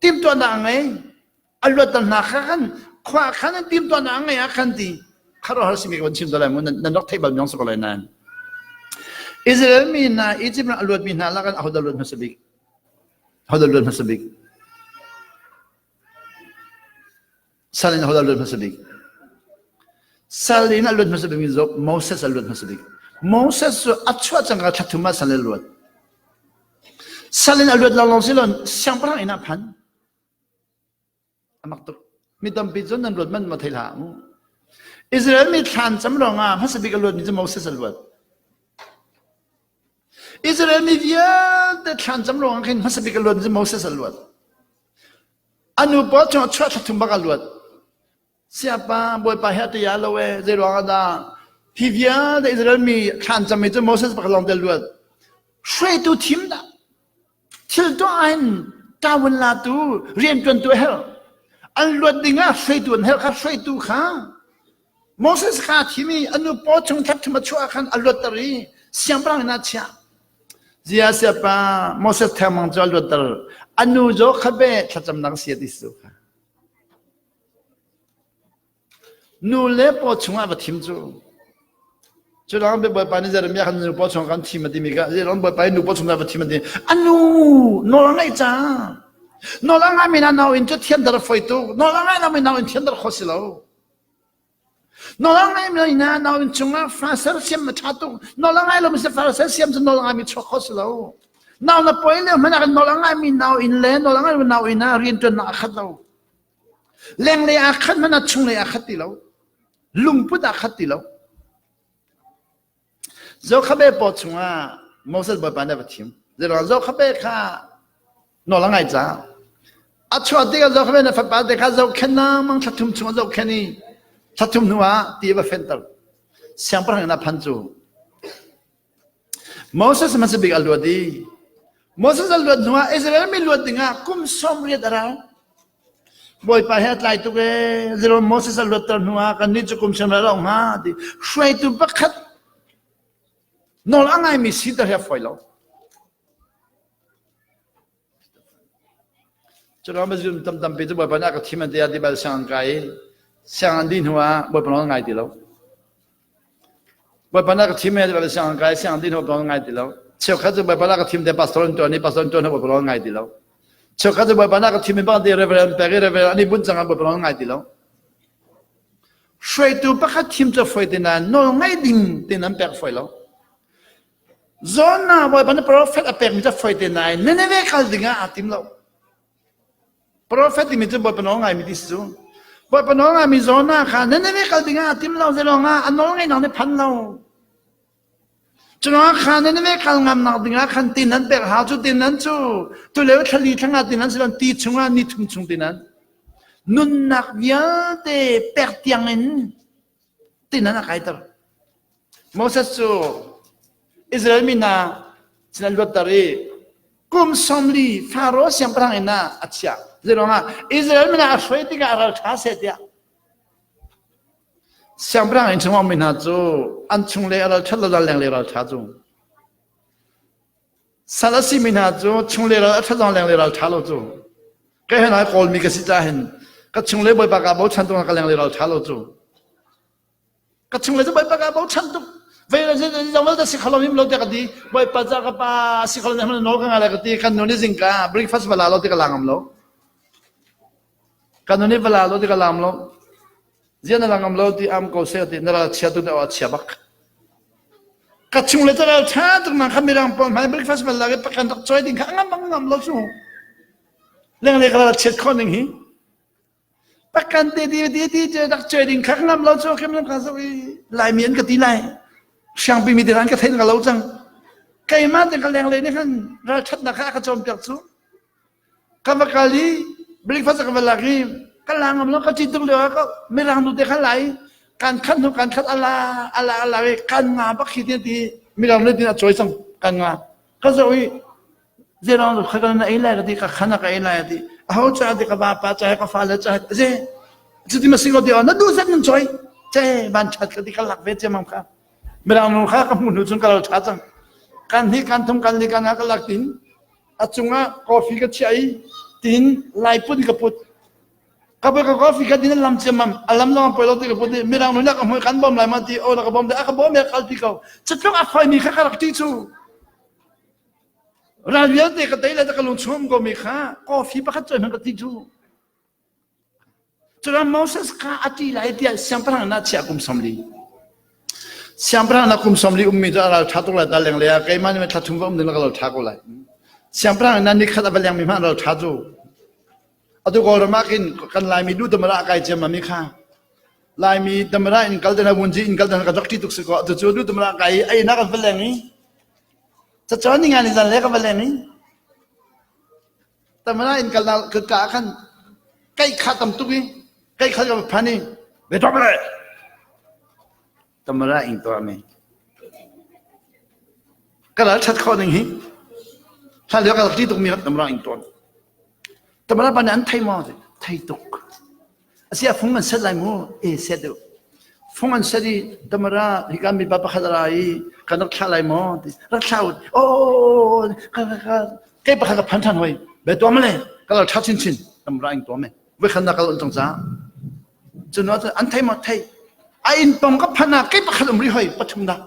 timhtuahnak a ngei. A luatter hna kha khan khua khan an timhtuahnak a ngei ah khan ti khuaruahhar simi ka van chim lai mu nan rak theih bal mi si ko lai nain Israel mi hna Egypt ram a luatmi hna lakah ahodah luat hmasa bik? Ahodah luat hmasa bik? Sal in ahodah luat hmasa bik? Sal in a luat hmasa bik mi cu Moses a luat hmasa bik. Moses cu a chuah cangka thla thum ah sal in a luat. Sal in a luat lawnglawng si lo siangpahrang inn ah phan. A mak tuk. Mi tampi cu nan luat man ma thei hlah mu. Israel mi thlan cam ruangah hmasa bik a luat mi cu Moses a luat. Israel mi vialte thlan cam ruangah khin hmasa bik a luat mi cu Moses a luat. A nu pawl chung a chuah thla thum bak a luat. Siapa Bawipa he a tia lo e zei ruang ah dah hi vialte Israel mi thlan cam mi cu Moses pakhat lawng te luat. Hruaitu thim dah thil tuah in tawun latu rianṭuantu a herh. An luat ding ah hruaitu an herh kha hruaitu kha Moses kha thim i a nu paw chung thla thum a chuah khan a luatter i. Siangpahrang in ah chiah. Zia siapa Moses thengmang cu a luatter. A nu zo khabe thlacamnak sia ti su kha. Nu le paw chungah va thim cu. Cu lang Bawipa nih Jeremiah khan nu paw chung kan thim a timi kha Jeremiah Bawipa nih nu paw chungah va thim a ti. A nu nawl a ngaih cang. Nawl a ngaimi na nau in cu thianter a fawi tuk. Nawl a ngai lomi nau in thianter khawh si lo. Nawl a ngaimi na nau in chungah fa sersiam a ṭha tuk. Nawl a ngai lomi si fa sersiam cu nawl a ngaimi chuak khawh si lo. Nau na pawi lio hmanh ah nawl a ngaimi nau in le nawl a ngaimi nau in ah rianṭuannak a khat lo. Lenglei aa khat hmanh ah chunglei aa khat ti lo. Lungput aa khat ti lo. Zokhabe paw chungah Moses Bawipa nih a va thim. Zeiruang Zokhabe kha nawl a ngai caah a chuah tikah Zokhabe na fapa te kha zohkhenh lengmang thla thum chung a zohkhenh i thla thum hnu ah ti a va fenter. Siangpahrang inn ah phan cu Moses hmasa bik a luat i Moses a luat hnuah Israel mi luat dingah kum 80 a rau. Bawipa he a tlai tuk ee. Zero Moses a luatter hnuah kannih cu kum 80 a rau hnga ti. Hruaitu pakhat nawl a ngaimi siter hi a fawi lo. Curuang zum tam tampi cu Bawipa nih a ka thim an ti ah ti bal siang an kai i siang an dih hnuah Bawipa nawl ngai ti lo. Bawipa nih a ka thim ti bal siang an kai siang an dih hnuah Bawipa nawl ngai ti lo. Cheukhat cu Bawipa nih a ka thim te pastor an tuan i pastor an tuan hnuah Bawipa nawl ngai ti lo. Cheukhat cu Bawipa nih a ka thim i bang ti reverend pek i reverend an i bunh cang ah Bawipa nawl ngai ti lo. Hruaitu pakhat thim cu fawi te nain nawl ngaih ding tin an pek fawi lo. Jonah Bawipa nih profet a pekmi cu fawi te nain Nineveh kal dingah aa tim lo. Profet timi cu Bawipa nawl ngaimi ti si cu. Bawipa nawl ngaimi Jonah kha Nineveh kal dingah aa tim lo zelong ah a nawl ngaihnak nih phan lo. Curuangah kha Nineveh kal ngamnak dingah khan tin an pek hau cu tin an cu tulio thlali thlanga tin an si lo ti chungah ni thum chung tin an nunnak vialte pek tiang in tin an a kaiter. Moses cu Israel mi hna sin an luatter i kum 40 Faro siangpahrang inn ah a chiah. Zeiruangah Israel mi hna a hruai tikah a ral ṭha seh tiah. Siangpahrang inn chungah mi hna cu an chung le a ral ṭhat lo lenglei ral ṭha cu. Sal a simi hna cu chunglei ral a ṭhat zong lenglei ral ṭha lo cu. Kei he nai Kawlmi ka si caah hin ka chunglei bawipa kaa bochan tuk ka lenglei ral ṭha lo cu. Ka chunglei cu bawipa kaa bochan tuk. Vei le zong vialte si kholo him lo tiah ka ti. Bawipa ca ka pa si kholo him nawl ka ngai lai ka ti. Kan nu nih zingka breakfast va la lo ti ka la ngam lo. Kan nu nih va la lo ti ka la ngam lo. Zian na la ngam lo ti am ko seh ti na ral chia tu na chia bak. Ka chung le ral tha tuk na kha mirang pawl hmai breakfast bal lak i pakan rak choi ding kha ngam ngam lo cu. Leng le ka ral chiat kho ning hi. Pakan te ti ti ti che rak choi ding kha ngam lo cu kem ka zo i lai mi an ka ti lai. Siangpi mi te an ka thein ka lo cang. Keimah te ka leng le nih khan ral that na kha ka cawm piak cu. Ka va kal i breakfast ka va lak i ka la ngam lo ka ci tuk lio ah ka mirang nu te kha la i kan khat hnu kan khat ala ala ala i kan nga bak khi ti ti mirang nu tin a cawi cang kan nga ka zoh i zeirang kha ka na ei lai ka ti ka khana ka ei lai ti aho cha ti ka vapa cha ka fale cha ze cuti ma si lo ti na duh zet nan cawi che van chat ka ti ka lak ve che mang kha mirang nu kha ka hmuh hnu cun ka lo tha cang kan hi kan thum kan li kan ha ka lak tin a cungah coffee ka chiah i tin laiput ka put ka put ka coffee ka din lam ciammam a lam zong poi lo ti ka put i mirang nu ka hmui kan bawm lai ma ti o na ka bawm a ka bawm ya kal ti ko cutluk a khoi mi kha ka rak ti cu ral vialte ka tei le ka lung chung ko mi kha coffee pakhat choi hmang ka ti cu Cun Moses kha a ṭih lai tiah siangpahrang inn ah chiah kum 40. Siangpahrang inn ah kum 40 ummi cu a ral ṭha tuk lai ta lenglei ah keimah nih thla thum va um ding ka ral ṭha ko lai. Siangpahrang inn ah nikhat a va lengmi hmanh ral ṭha cu. Atu Kawlram ah khin kan Laimi duh damara a kai ciammam i kha Laimi damara in kal dana vunzi in kal dana ka rak ṭih tuk si ko. Atu cu duh damara kai i ei nak an va leng i cacawn ni nga ni zan le ka va leng i Tamara in kal ka ka khan kai kha tam tuk i kai kha ka phan i ve tok le Tamara ing to ame ka lal chat kho ning hi hlan lio ka rak ti tuk mi Tamara ing ton Tamara ban an thei mo thei tuk asia fung an set lai mu e set deuh. Fung an set i tamara hika mipa pakhat a ra i kan rak thlah lai maw ti rak thlah u oh ka ka ka kei pakhat ka phan ṭhan hoi be tuam le ka lo ṭha chinchin tamara ing tuam e voi khan na kal on cang ca cun an thei maw thei a inn pong ka phan ah kei pakhat um ri hoi pathum dah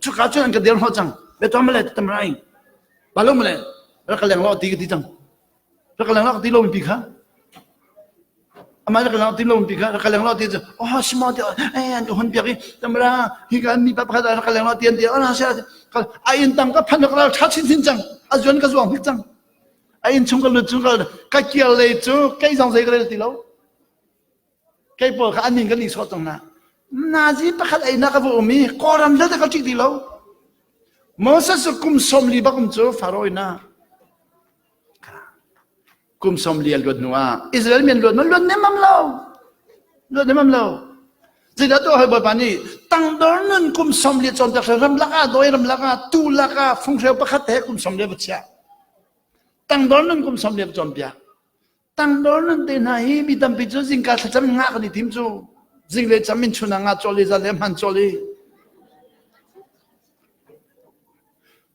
cuka cun an ka dir hnawh cang be tuam le tamara ing balum le rak ka leng lo ti ka ti cang rak ka leng lo ka ti lo mi kha Amah rak lang ti lo ti kha rak leng lo ti cu oh sima ti eh an hun piak i tamra hi ka mi pa pakhat rak leng lo ti an ti ana sia a in tang ka phan ka tha chin chin cang a zuan ka zuang hnik cang a in chung ka lut chung ka ka kial lei cu kei zong zei ka rel ti lo kei pawl kha an ning kan ni sawh cang na nazi pakhat ei na ka vu um i kawlram vialte ka ṭih ti lo Moses cu kum 40 bak um cu Pharaoh ina Kum 40 a luat hnu ah Israel mi an luat ma luat nemam lo. Luat nemam lo. Zeidah tuah hoi Bawipa nih tangdor nun kum 40 cawnpiak ramlak ah dawi ramlak ah tu lak ah funghreu pakhat he kum 40 va chiah. Tangdor nun kum 40 va cawnpiak. Tangdor nun te hna hi mi tampi cu zingka thlacam ngah kan i tim cu. Zinglei cam in chun ah nga cawli zan le hman cawli.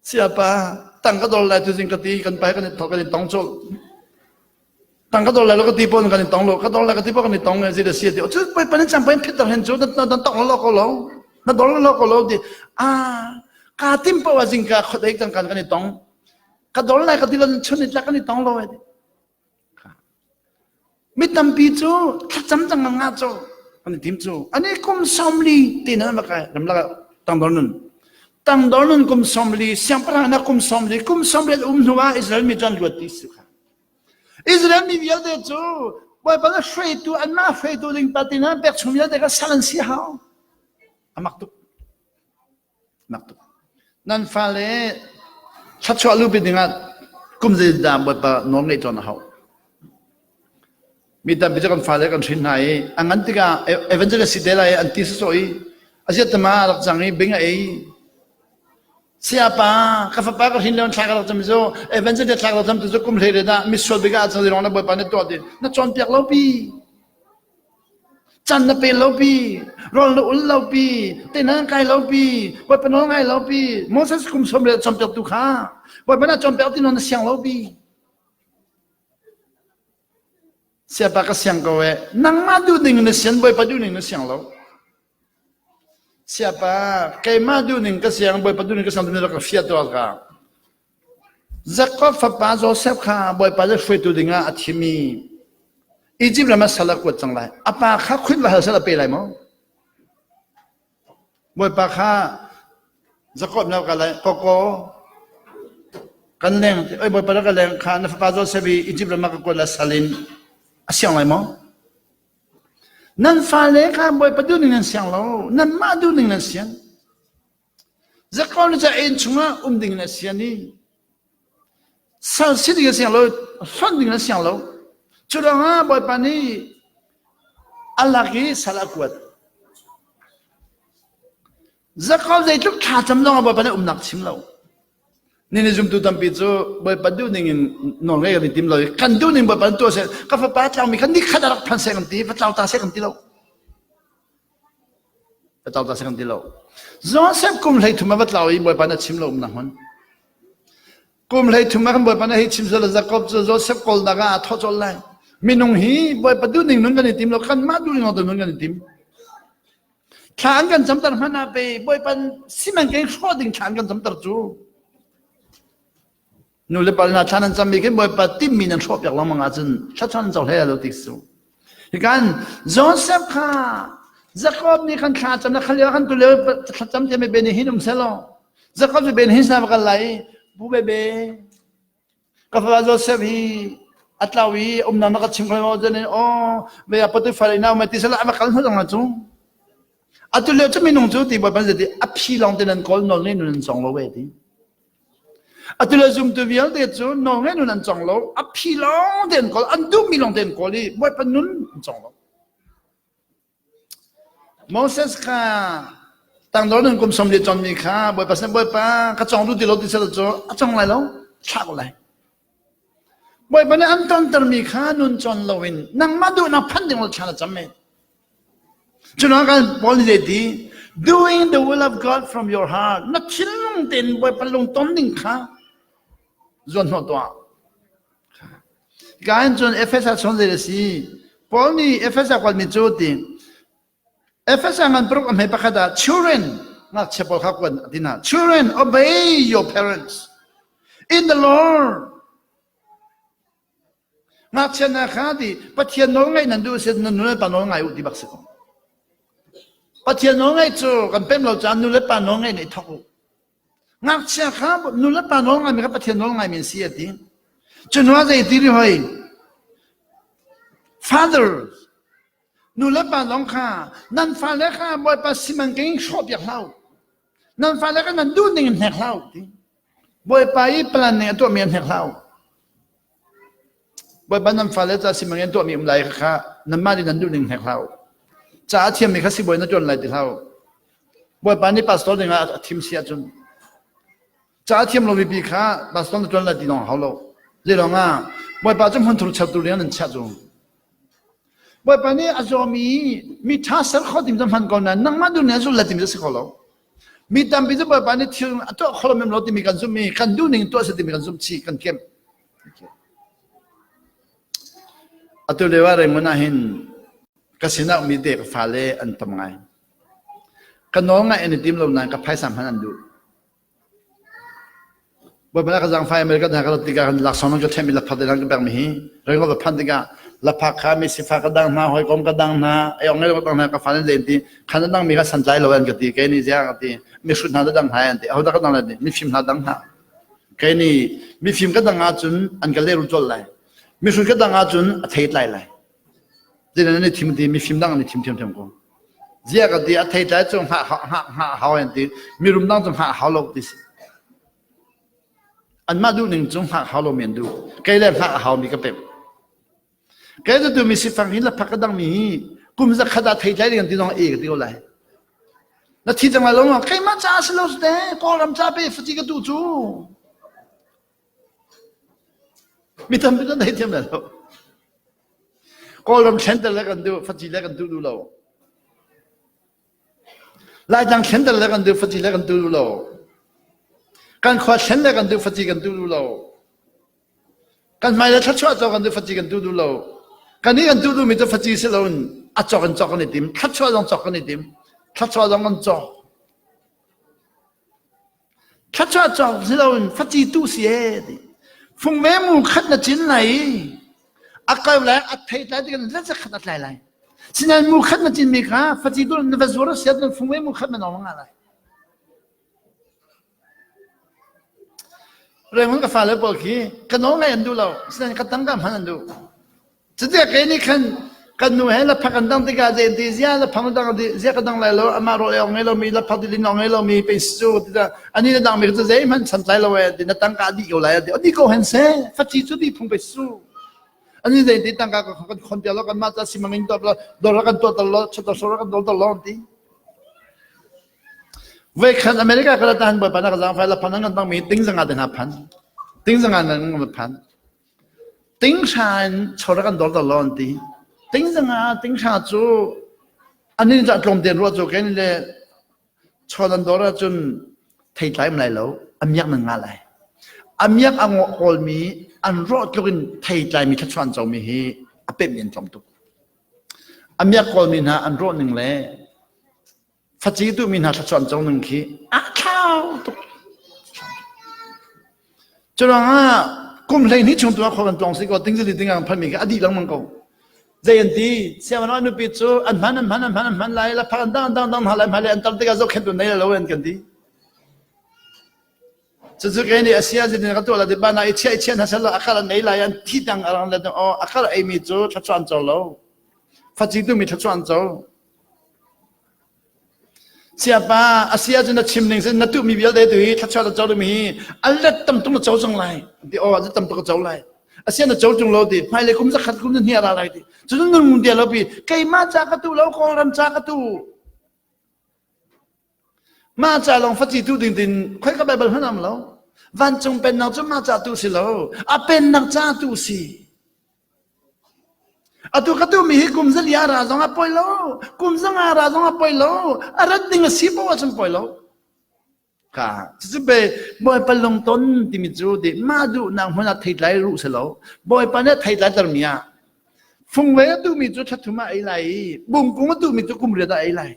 Siapa tang ka dol lai tu zing ka ti kan pai kan i thok kan i tong chol. Tang ka dol lai lo ka ti pon kan i tong lo ka dol lai ka ti pon kan i tong ngai zi da sia ti chu pai pan chang pai phit tar hen chu na na tong lo ko lo na dol lo ko lo ti a ka tim pa wa zing ka khot ek tang kan kan i tong ka dol lai ka ti lo chun ni tlak kan i tong lo Mi tampi cu thlacam cang nga cu an i tim cu. Ani kum 40 ti nan va kai ramlak ah tangdor nun. Tangdor nun kum 40 siangpahrang na kum 40 kum 40 um hnu ah Israel mi cu an luat ti si kha. Israel mi vialte cu Bawipa na hruaitu anmah hruaitu ding pa ti na pek chung vialte kha sal an si hau. Amak tuk. Nak tuk. Nan fale thluachuah lupi dingah kum zeidah Bawipa nawl ngeih cawn a hau. Mi tampi cu kan fale kan hrin hna i a ngan tikah evangelist si te lai an ti sawsawh i a ziat tama a rak cang i bing a ei. Siapa ka fapa ka hrin lio thla ka rak cam cu evangelist thla ka rak cam tu cu kum hlei dah misual bik ah cang rong na Bawipa na tuah ti na cawnpiak lo pi. Can na pe lo pi, rawl na ul lo pi, te na kai lo pi, Bawipa nawl ngai lo pi, Moses kum som le cawnpiak tu kha, Bawipa na cawnpiak ti na siang lo pi. Siapa ka siang ko e, nangmah duh ning na sian, Bawipa duh ning na siang lo. Siapa, keimah duh ning ka siang, Bawipa duh ning ka siang tu ka fiat to ka. Jakob fapa Josef kha Bawipa le hruaitu dingah a thim i Izipt ram ah sal a kuat cang lai. A pa kha khuit va hal sal a pe lai maw? Bawipa kha Jakob na ka lai koko kan leng oi Bawipa ka leng kha na fapa Josef i Izipt ram ah ka kuat la sal in a siang lai maw? Nan fale kha Bawipa duh ning nan siang lo. Nanmah duh ning nan siang. Zakon cu inn chungah um ding in a sian i sal si ding a siang lo, hlonh ding a siang lo. Cu ruangah Bawipa nih a lak i sal a kuat. Zakon zeitluk thla cam zong ah Bawipa nih umnak chim lo. Nini zumtu tampi cu Bawipa duh ning in nawl ngei kan i tim lo i kan duh ning Bawipa tuah seh ka fapa tlangmi kha nikhat a rak phan seh kan ti va tlau ta seh kan ti lo. Va tlau ta seh kan ti lo. Joseph kum 33 a va tlau i Bawipa na chim lo umnak hmun. Kum 33 ah kan Bawipa na hei chim sual Jacob cu Joseph kawlnak ah aa thawh colh lai. Minung hi Bawipa duh ning nun kan i tim lo kanmah duh ning nun kan i tim. Thla an kan camter hmanh ah pe Bawipa simankein hrawh ding thla an kan camter cu. Nu le pa hna thla nan cammi khi Bawipa timmi nan hrawhpiak lengmang ahcun thluachuah nan co hlei lo ti su. Hikan Joseph kha Jacob nih khan thla cam na khal lio khan tu lio thlacam te me be ni hin um selaw Jacob cu ben hin sa kal lai bu be be ka fapa Joseph hi a tlau i umnak na ka chim kho zen o ve a Potiphar ina ma ti sela ama kal hnu dang cu atu lio cu minung cu ti Bawipa zati a phi lawng te nan kawl nawl ngei nun nan cong lo ve ti Atu le zumtu vialte cu nawlngaih nun an cong lo, a phi lawng te an kawl, an duhmi lawng te an kawl i Bawipa nun an cong lo. Moses kha tangdor nun kum 40 cawnmi kha Bawipa sin Bawipa ka cong duh ti lo ti sel cu a cong lai lo, thlah ko lai. Bawipa nih an tontermi kha nun cawn loin nangmah duhnak phan ding lo thla na cam men. Cunak kan Paul nih zei Doing the will of God from your heart. Na thinlung tein Bawipa lungton ding kha zuan hnawh tuah. Ka in cun Efesa chung zei a si? Paul nih Efesa kuatmi cu ti Efesa ngan paruk a hme pakhat ah children ngakchia pawl kha kuan a ti hna. Children obey your parents in the Lord. Ngakchia hna kha ti Pathian nawl ngaih nan duh si nan nu le pa nawl ngai u ti bak si ko. Pathian nawl ngaih cu kan pem lo caah nu le pa nawl ngaih nih thok u. Ngakchia kha nu le pa nawl ngaimi kha Pathian nawl ngaimi an si a ti. Cu hnu ah zei ti ri hoi? Father nu le pa lawng kha nan fale kha Bawipa simanking hrawhpiak hlah u. Nan fale kha nan duh ning in hnek hlah u ti. Bawipa i plan ning a tuahmi an hnek hlah u. Bawipa nan fale ca simanking tuahmi um lai kha nanmah nih nan duh ning hnek hlah u. Ca a thiammi kha sibawi na ṭuan lai ti hlah u. Bawipa nih pastor ding ah a thim si ahcun ca a thiam lomi pi kha pastor na ṭuan lai ti lawng hau lo. Zeilawng ah Bawipa cu hmunthur chertu rian an chiah cu. Bawipa nih a zawmi mi ṭha ser kho tim cu hman ko nain nangmah duh nih a zul lai timi cu si kho lo. Mi tampi cu Bawipa nih thil a tuah kho lo mem lo timi kan zumh i kan duh ning tuah si timi kan zumh chih kan kemh. Atu lio ah Raymond ah hin ka sinah mi te ka fale an tam ngai. Ka nawl ngaih an i tim lo nain ka phaisa hman an duh. Bawipa ka zaangfai America hna ka rat tikah kan laksawng nan ka ṭhenmi lakphak te ka pekmi hi Ringo ka phanh tikah lakphak kha mi sifak ka dang hna hawikom ka dang hna ei ong ngei lo ka dang hna ka fa nan len ti khan na dangmi kha santlai lo an ka ti kei nih ziang ka ti mihrut hna na dang hna an ti ahodah ka dang lai ti mifim hna dang hna kei nih mifim ka dang ahcun an ka lehrul colh lai mihrut ka dang ahcun a thei tlai lai Zeidah nan i thim ti mifim dang an i thim thiamthiam ko. Zia ka ti a theitlai cu hngah hngah hngah hau an ti mirum dang cu hngah hau lo ti si. Anmah duh ning cu hngah hau lo mi an duh. Kei le hngah a hau mi ka pem. Kei cu tu mi sifang hi laphak ka dang mi hi kum zakhat ah theitlai ding an ti zong e ka ti ko lai. Na thi cang lai lo ma keimah ca si lo te Kawlram ca pe faci ka tu cu. Mi tampi nan thei thiam lai lo. Kawlram thlenter le kan duh, faci le kan duh duh lo. Laitlang thlenter le kan duh, faci le kan duh duh lo. Kan khua thlen le kan duh, faci kan duh duh lo. Kan hmai le thluachuah cawk kan duh, faci kan duh duh lo. Kan nih kan duh duhmi cu faci si loin a cawk in cawk kan i tim. Thluachuah zong cawk kan i tim. Thluachuah zong kan cawk. Thluachuah cawk si loin faci tu si ee ti. Fungve mu khat na cin lai i a kau lai a thei tlai ti kan let khat a tlai lai. Sinain mu khat na cin mi kha faci tu na va zuar a siat na fungve mu khat na nong nga lai. Rengun ka fale pawl khi ka nawl ngai an duh lo. Sinain ka tangka hman an duh. Cutiah kei nih khan kan nu he laphak an dang tikah zei an ti zia laphak na dang ti zia ka dang lai lo amah rawl ei awk ngei lomi laphak ti din awk ngei lomi pe si cu ti ani na dangmi cu zeihmanh santlai lo e ti na tangka a dih ko lai a ti a dih ko hen se faci cu dih phung pe si cu ani zei ti tangka ka kan khon piak lo kan mah ca simang in tuah lo dor kan tuah tal lo chator sor kan dol tal lo an ti Voi khat America kal ta han bawipa na ka zaangfai la phan an kan dangmi ting zanga te hna phan ting zanga nan kan phan Tinghra in chawr kan dor lo an ti. Ting zanga tinghra cu an in tlawm ten ruah cu ken le chaw an dor ahcun theitlai um lai lo a miak nan ngah lai. A miak a ngawh kawlmi an rawh tluk in theitlai mi thluachuah an comi hi a pemh in tlawm tuk. A miak kawlmi hna an rawh ning le Faci duhmi hna thluachuah an co ning khi a thlau tuk. Curuangah kum 12 chung tu ah khua kan tlawng si ko tingzili tingang phanmi khi a dih lengmang ko. Zei an ti sianginn ah nupi cu an hman an hman an hman an hman lai la phak an dang dang dang hna lai hmai an tar tikah zohkhenhtu nei lo an kan ti. Cucu kei nih a sia zin ka tuah la ti ba na i chiah i chiah hna sel akal an ei lai an thi dang arang le oh akal ei mi cu thluachuah an co lo. Faci tu mi thluachuah an co. Siapa a si ahcun na chim ning sin na tuhmi vialte tu hi thluachuah na co dingmi hi a let tam tuk na co cang lai ti aw a let tam tuk ka co lai a sia na co tung lo ti hmailei kum zakhat kum hnih a ra lai ti cun nun dia lo pi keimah ca ka tu lo kawlram ca ka tu mah ca lawng faci tu ding din khoi ka Bible hman am lo vancung pennak cu mah ca tu si lo a pennak ca tu si. Atu ka tu mi hi kum zali a ra zong a poi lo, kum zanga ra zong a poi lo, a rat ding a si poah cun poi lo. Ka cucu be Bawipa lungton timi cu ti mah duhnak hmun ah theitlai ruh si lo. Bawipa nih theitlai ter mi ah fungve a duhmi cu thla ah ei lai i bungkung a duhmi cu kum riat ah ei lai.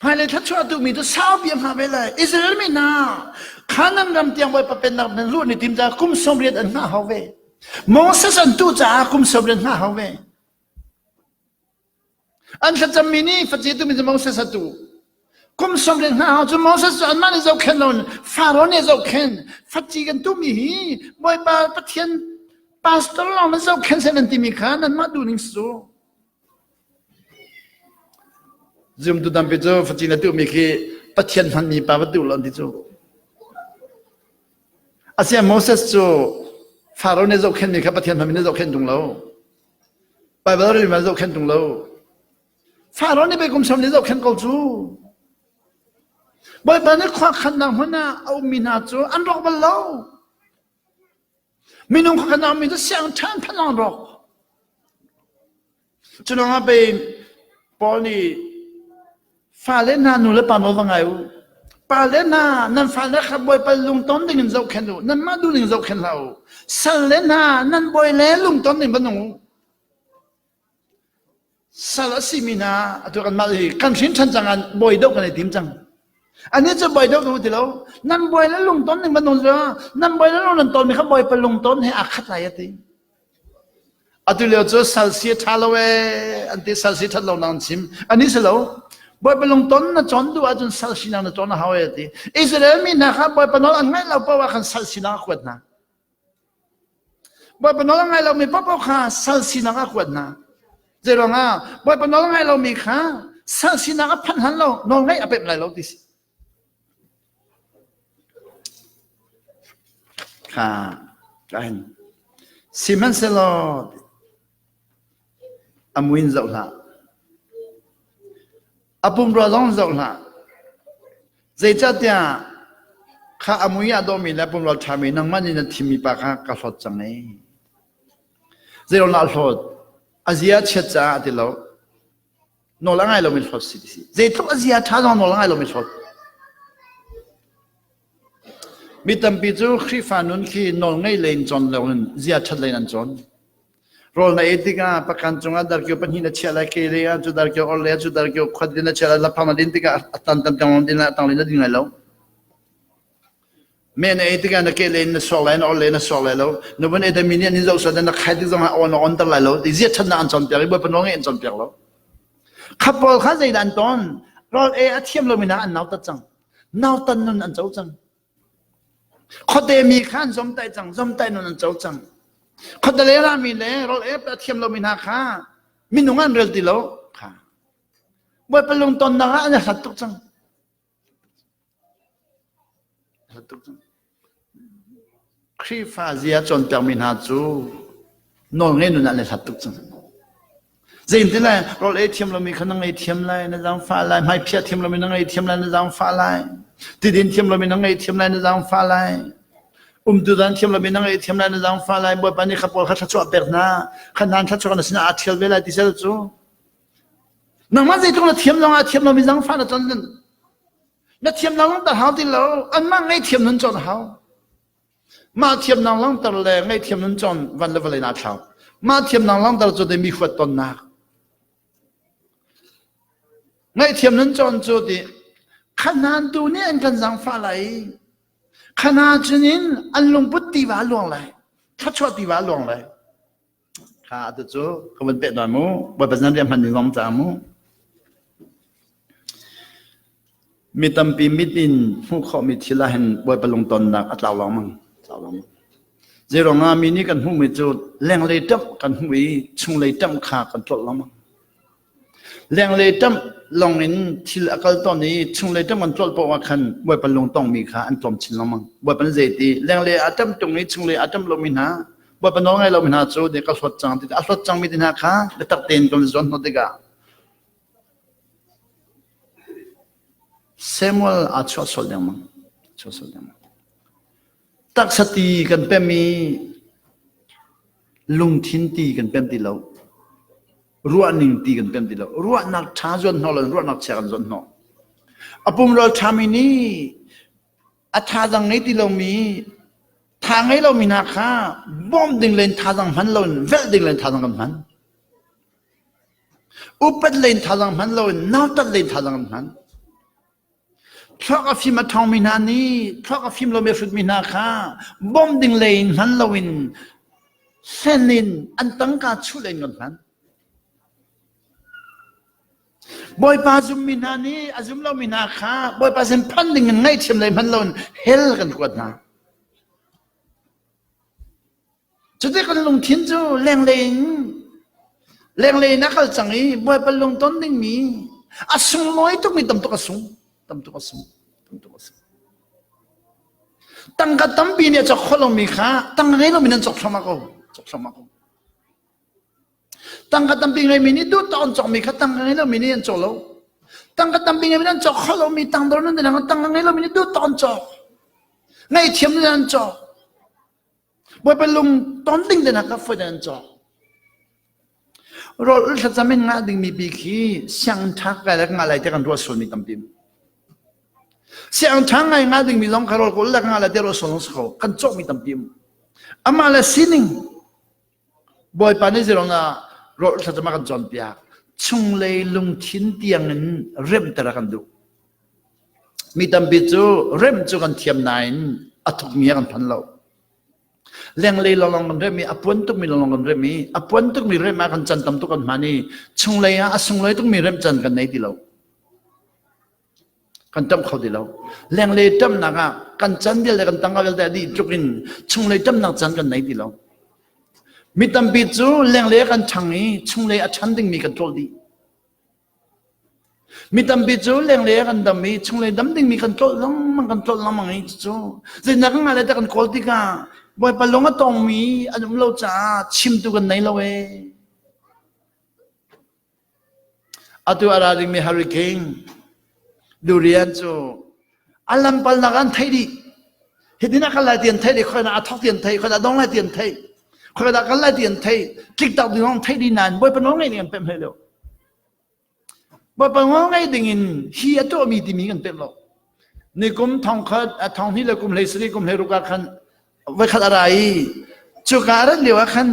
Hmailei thluachuah duhmi cu saupi a hngah ve lai. Israel mi hna Canaan ram tiang Bawipa pennak nan luh ni tim caah kum 80 an hngah hau ve. Moses an tuh caah kum 80 hngah hau ve. An thlacammi nih faci tumi cu Moses a tuh. Kum 80 hngah hau cu Moses cu anmah nih zohkhenh lo Faro nih zohkhenh. Faci kan tuhmi hi Bawipa Pathian pastor lawng nan zohkhenh seh nan timi kha nanmah duhning si cu. Zumtu tampi cu faci na tuhmi khi Pathian hmanmi pa va tuh lo an ti cu. Asian Moses cu Faro nih zohkhenhmi kha Pathian hmanmi nih zohkhenh tung lo. Bible rel ma zohkhenh tung lo. Faro nih kum som nih zohkhenh ko cu. Bawipa nih khua khannak hmun ah a ummi hna cu an rawk bal lo. Minung kha kan mi cu siang ṭhan phan an rawk. Cu lawngah pei Paul nih fale hna nu le pa nawl va ngai u. Pale hna nan fale kha Bawipa lungton ding in zohkhenh u. Nanmah duh ning zohkhenh hlah u. Sal le hna nan bawi le lungton ding va nung u. Sal a simi hna atu kanmah hi kan hrin ṭhan cang ah bawi doh kan i tim cang. Anih cu bawi doh kan ti lo. Nan bawi le lungton ning van la nan bawi le lung nan ton mi kha bawipa lungton he aa khat lai a ti. Atu lio cu sal si a ṭha lo ee an ti sal si ṭhat lo nak an chim. Anih si lo. Bawipa lungton na cawn duh ahcun sal sinak na cawn a hau ee a ti. Israel mi hna kha bawipa nawl an ngaih lo paoh ah khan sal sinak a kuat hna. Bawipa nawl a ngai lomi paohpaoh kha sal sinak a kuat hna. Zeiruangah Bawipa nawl a ngai lomi kha sal sinak a phanh hlan lo nawl ngaih a pemh lai lo ti si. Kha kahin sihmanhsehlaw a muin zoh hlah. A pumrua zong zoh hlah. Zeicahtiah kha a mui ah dawhmi le pumrua ṭhami nangmah nih na thimmi pa kha ka hlawt cang ei. Zeiruangah hlawt? A zia a chiat caah a ti lo. Nawl a ngai lomi hlawt si ti si. Zeitluk a zia ṭha zong nawl a ngai lomi hlawt. Mi tampi cu Khrihfa nun khi nawl ngei lei in cawn loin zia ṭhat lei in an cawn. Rawl na ei tikah pakan cungah darkio pahnih na chiah lai, ke lei ah cu darkio, or lei ah cu darkio, khuat din na chiah lai, laphang na din tikah a tan tan tiang din lai, a tang lei na ding lai lo. Me na ei tikah na ke lei in na suak lai, na or lei na suak lai lo. Na vun ei mi nih an in zoh sual na khai tik zongah on on ter lai lo. Ti zia ṭhatnak an cawnpiak i Bawipa nawl ngei an cawnpiak lo. Kha pawl kha zeidah an ton? Rawl ei a thiam lomi hna an nautat cang. Nautan nun an co cang. Khuate mi kha an zomtaih cang, zomtaih nun an co cang. Khuate le rami le rawl ep a thiam lomi hna kha minung an rel ti lo kha. Bawipa lungtonnak ah an i hlat tuk cang. Hlat tuk cang. Khrihfa zia cawnpiakmi hna cu nawlngei nun ah an i hlat tuk cang. Zeitin lai rawl ei thiam lomi kha na ngei thiam lai, na zaangfah lai, hmaiphiah thiam lomi na ngei thiam lai, na zaangfah lai, tidin thiam lomi na ngei thiam lai, na zaangfah lai, umtu dan thiam lomi na ngei thiam lai, na zaangfah lai, Bawipa nih kha pawl kha thluachuah pek hna, kha hna thluachuah na sinah aa ṭhial ve lai ti sel cu. Nangmah zeitluk na thiam zongah thiam lomi zaangfah na ton na thiam lo lang hau ti lo, anmah ngei thiam nun cawn hau. Mah thiamnak langhter le ngaihthiam nun cawn van le vawlei naa thlau. Mah thiamnak langhter cu mi huat tonnak. Ngaihthiam nun cawn cu ti khanan tu nih an kan zaangfah lai. Khana cunin an lungput tiva a luang lai. Thluachuah tiva a luang lai. Kha atu cu ka van peh tawn mu. Bawipa zan riah hman ding zong ca mu. Mi tampi mit in hmuh khawhmi thil ah hin Bawipa lungtonnak a tlau lengmang. Tlau lengmang. Zeiruangah mi nih kan hmuhmi cu lenglei ṭamh kan hmuh i chunglei ṭamh kha kan tlolh lengmang. Lenglei ṭamh lawng in thil a kal tawn i chunglei ṭamh kan tlolh paoh ah khan Bawipa lungtongmi kha an tlawm chin lengmang. Bawipa nih zeiti lenglei a ṭamh ṭung i chunglei a ṭamh lomi hna Bawipa nawl ngai lomi hna cu ka hlawt cang ti a hlawt cangmi te hna kha biatak tein kan zuan hnawh tikah Samuel aa chuah sual dengmang. Chuah sual lengmang. Taksa ti kan pem i lungthin ti kan pem ti lo. Ruahning ti kan pem ti lo. Ruahnak ṭha zuan hnawh lo ruahnak chia kan zuan hnawh. A pumrual ṭhami nih a thazaang ngei ti lomi tha ngei lomi hna kha bawmh ding len thazaang hman loin velh ding len thazaang kan hman. Upat len thazaang hman loin nautat len thazaang kan hman. Thluak a fim a ṭhawngmi hna nih thluak a fim lomi a hrutmi hna kha bawmh ding lei in hman loin hlen in an tangka chuh len kan hman. Bawipa zummi hna nih a zum lomi hna kha Bawipa sin phanh ding in ngaihthiam lei hman loin hell kan kuat hna. Cuti kan lungthin cu lenglei in lenglei in a kal cang i Bawipa lungton dingmi a sunglawi tukmi tam tuk a sung tam tuk a sung tam tuk a sung. Tangka tampi nih a cawk kho lomi kha tangka ngei lomi nan cawk thluahmah ko cawk thluahmah ko. Tangka tampi ngeimi nih duh tawk an cawkmi kha tangka ngei lomi nih an caw lo. Tangka tampi ngeimi nih an cawk kho lomi tangdor nan tangka ngei lomi nih duh tawk an cawk. Ngaihthiam nih an cawk. Bawipa lung ton ding te nak foi an cawk. Rawl thlacam in ngah dingmi bik hi sianginn ṭha kai le ngah lai te kan ruah sualmi tampi. Sianginn ṭha ngai ngah dingmi zong kha rawl kawl le ngah lai te ruah sual zong si kho. Kan cawkmi tampi um. Amah le sining Bawipa nih zeirong ah rawl thlacam a kan cawnpiak. Chunglei lungthin tiangin remter a kan duh. Mi tampi cu rem cu kan thiam nain a thukmi ah kan phan lo. Lenglei lawnglawng kan rem i a puan tukmi lawnglawng kan rem i a puan tukmi rem ah kan can tam tuk kan hman i chunglei ah a sunglawi tukmi rem can kan nei ti lo. Kan ṭamh kho ti lo. Lenglei ṭamhnak ah kan can vialte kan tangka vialte a dih tluk in chunglei ṭamhnak can kan nei ti lo. Mi tampi cu lenglei ah kan ṭhang i chunglei a ṭhan dingmi kan tlolh dih. Mi tampi cu lenglei ah kan dam i chunglei dam dingmi kan tlolh lengmang kan tlolh lengmang i cucu zeinak kan ngai lai ti kan kawl tikah Bawipa lung a tongmi an um lo caah chimtu kan nei lo ee. Atu a ra dingmi hurricane durian cu a lampalnak an theih dih. Hitin a kal lai ti an theih dih, khoi a thok ti an theih, khoi a dong lai ti an theih, khoi dah kal lai ti an theih, tliktak ding zong theih dih nain Bawipa nawl ngaih ning an pemh hlei lo. Bawipa nawl ngaih ding in hi a tuahmi timi kan pemh lo. Nikum thongkhat, a thong hnih le kum hlei sarih kum hlei ruk ah khan voikhat a ra i cuka a rat lio ah khan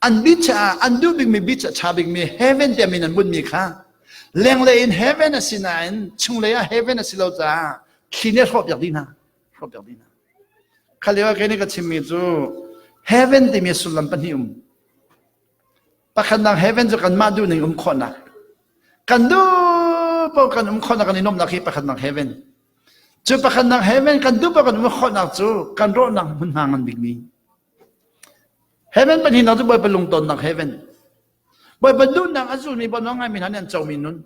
an beach ah an duh bikmi beach a ṭha bikmi heaven tiah min an bunhmi kha lenglei in heaven a si nain chunglei ah heaven a si lo caah thli nih a hrawhpiak dih hna hrawhpiak dih hna kha lio ah kei nih ka chimmi cu heaven timi sullam pahnih um pakhatnak heaven cu kanmah duh ning um khawhnak kan duh paoh kan um khawhnak kan i nuamhnak hi pakhatnak heaven Cu pakhatnak heaven kan duh kan um khawhnak cu kan rawhnak hmunhma ngan bikmi. Heaven pahnihnak cu Bawipa lungtonnak heaven. Bawipa duhnak a zulmi bawi ngaimi hna nih an comi nun.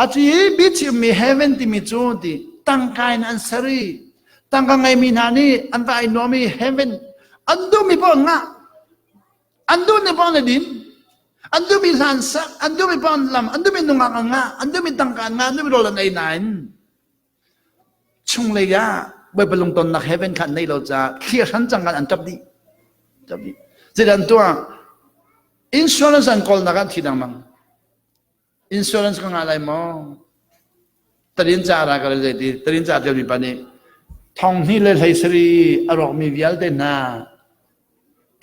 A ci biachimmi heaven timi cu ti tangka in an ser i tangka ngeimi hna nih an va ai nuam i heaven an duhmi paoh ngah An duhmi paoh an din. An duhmi hla an sak, an duhmi paoh an lam, an duhmi nungak an ngah, an duhmi tangka an ngah, an duhmi rawl an ei nain chunglei ah Bawipa lungtonnak heaven kha an neih lo caah thli a hran cang kan an ṭap dih. Ṭap dih. Zeidah an tuah? Insurance an kawlnak ah an thi dangmang. Insurance ka ngah lai maw? Tarin ca ra ka zei ti tarin ca ṭialmi pa nih thong hnih le hlei sari a rawkmi vialte hna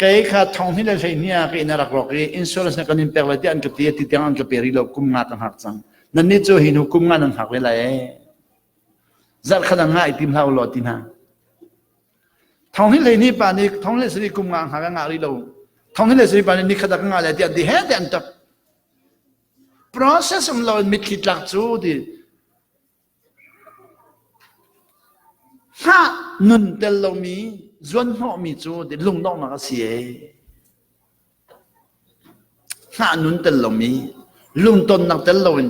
kei kha thong hnih le hlei hnih ah ka inn a rak rawk i insurance na kan in pek lai tiah an ka ti ti tiang an ka pe rih lo kum nga ka hngak cang nannih cu hi hnu kum nga nan hngak ve lai ee zarh khat ah ngah i tim hlah u law ti hna thong hnih hlei hnih pa nih thong hlei sari kum nga hngak a ngah rih lo thong hnih hlei sari pa nih nikhat ah ka ngah lai tiah an ti he tiah an ṭap Process um lo in mitthli tlak cu ti hngah nun tel lomi zuanhnawhmi cu ti lungdonghnak a si ee. Hngah nun tel lomi lungtonnak tel loin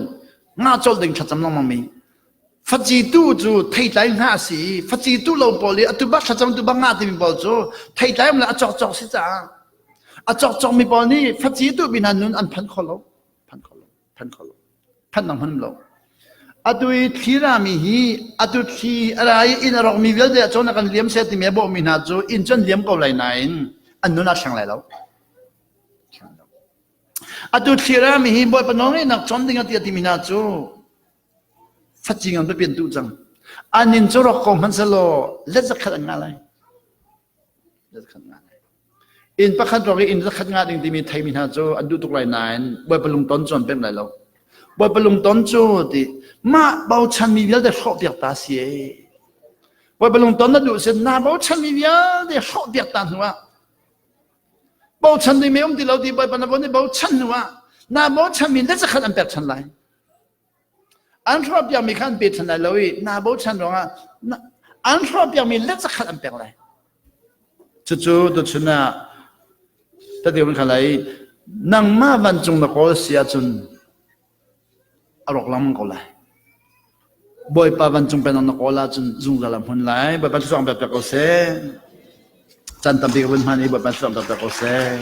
ngah colh ding thlacam lengmang mi faci tu cu theitlai hngah a si i faci tu lo pawl i atu bak thlacam tu bak ngah timi pawl cu theitlai um le a cawkcawk si caah A cawkcawk mi pawl nih faci tu mi hna nun an phan kho lo. Phan kho lo. Phan kho lo. Phan nang hman lo. Atu i thli rami hi atu thli a ra i inn a rawkmi vialte ah cun a kan liam seh timi a bawhmi hna cu inn cu an liam ko lai nain an nun aa thleng lai lo. Atu thli rami hi Bawipa nawlngeihnak cawn ding a ti a timi hna cu facing an biapin tuh cang. An inn cu rawk ko hmanh selaw let zakhat an ngah lai. Let zakhat ngah lai. Inn pakhat rawk i inn zakhat ngah ding timi theimi hna cu an duh tuk lai nain Bawipa lungton cu an pemh lai lo. Bawipa lungton cu ti mah bochanmi vialte hrawhpiak ta si ee. Bawipa lungton na duh sin na bochanmi vialte hrawhpiak ta hnu ah bochan ding mi um ti lo ti Bawipa na von i bochan hnu ah na bochanmi let zakhat an pek than lai. An hrawhpiakmi kha an pe than lai lo i naa bochan ruangah an hrawhpiakmi let zakhat an pek lai. Cucu tuchun ah tadeu kan lai nangmah vancung na kawl si ahcun a rawk lengmang ko lai. Bawipa vancung pennak na kawl ahcun zungzal a hmun lai. Bawipa thluachuah pek ko seh. Caan tampi ka vun hman i Bawipa thluachuah pek ko seh.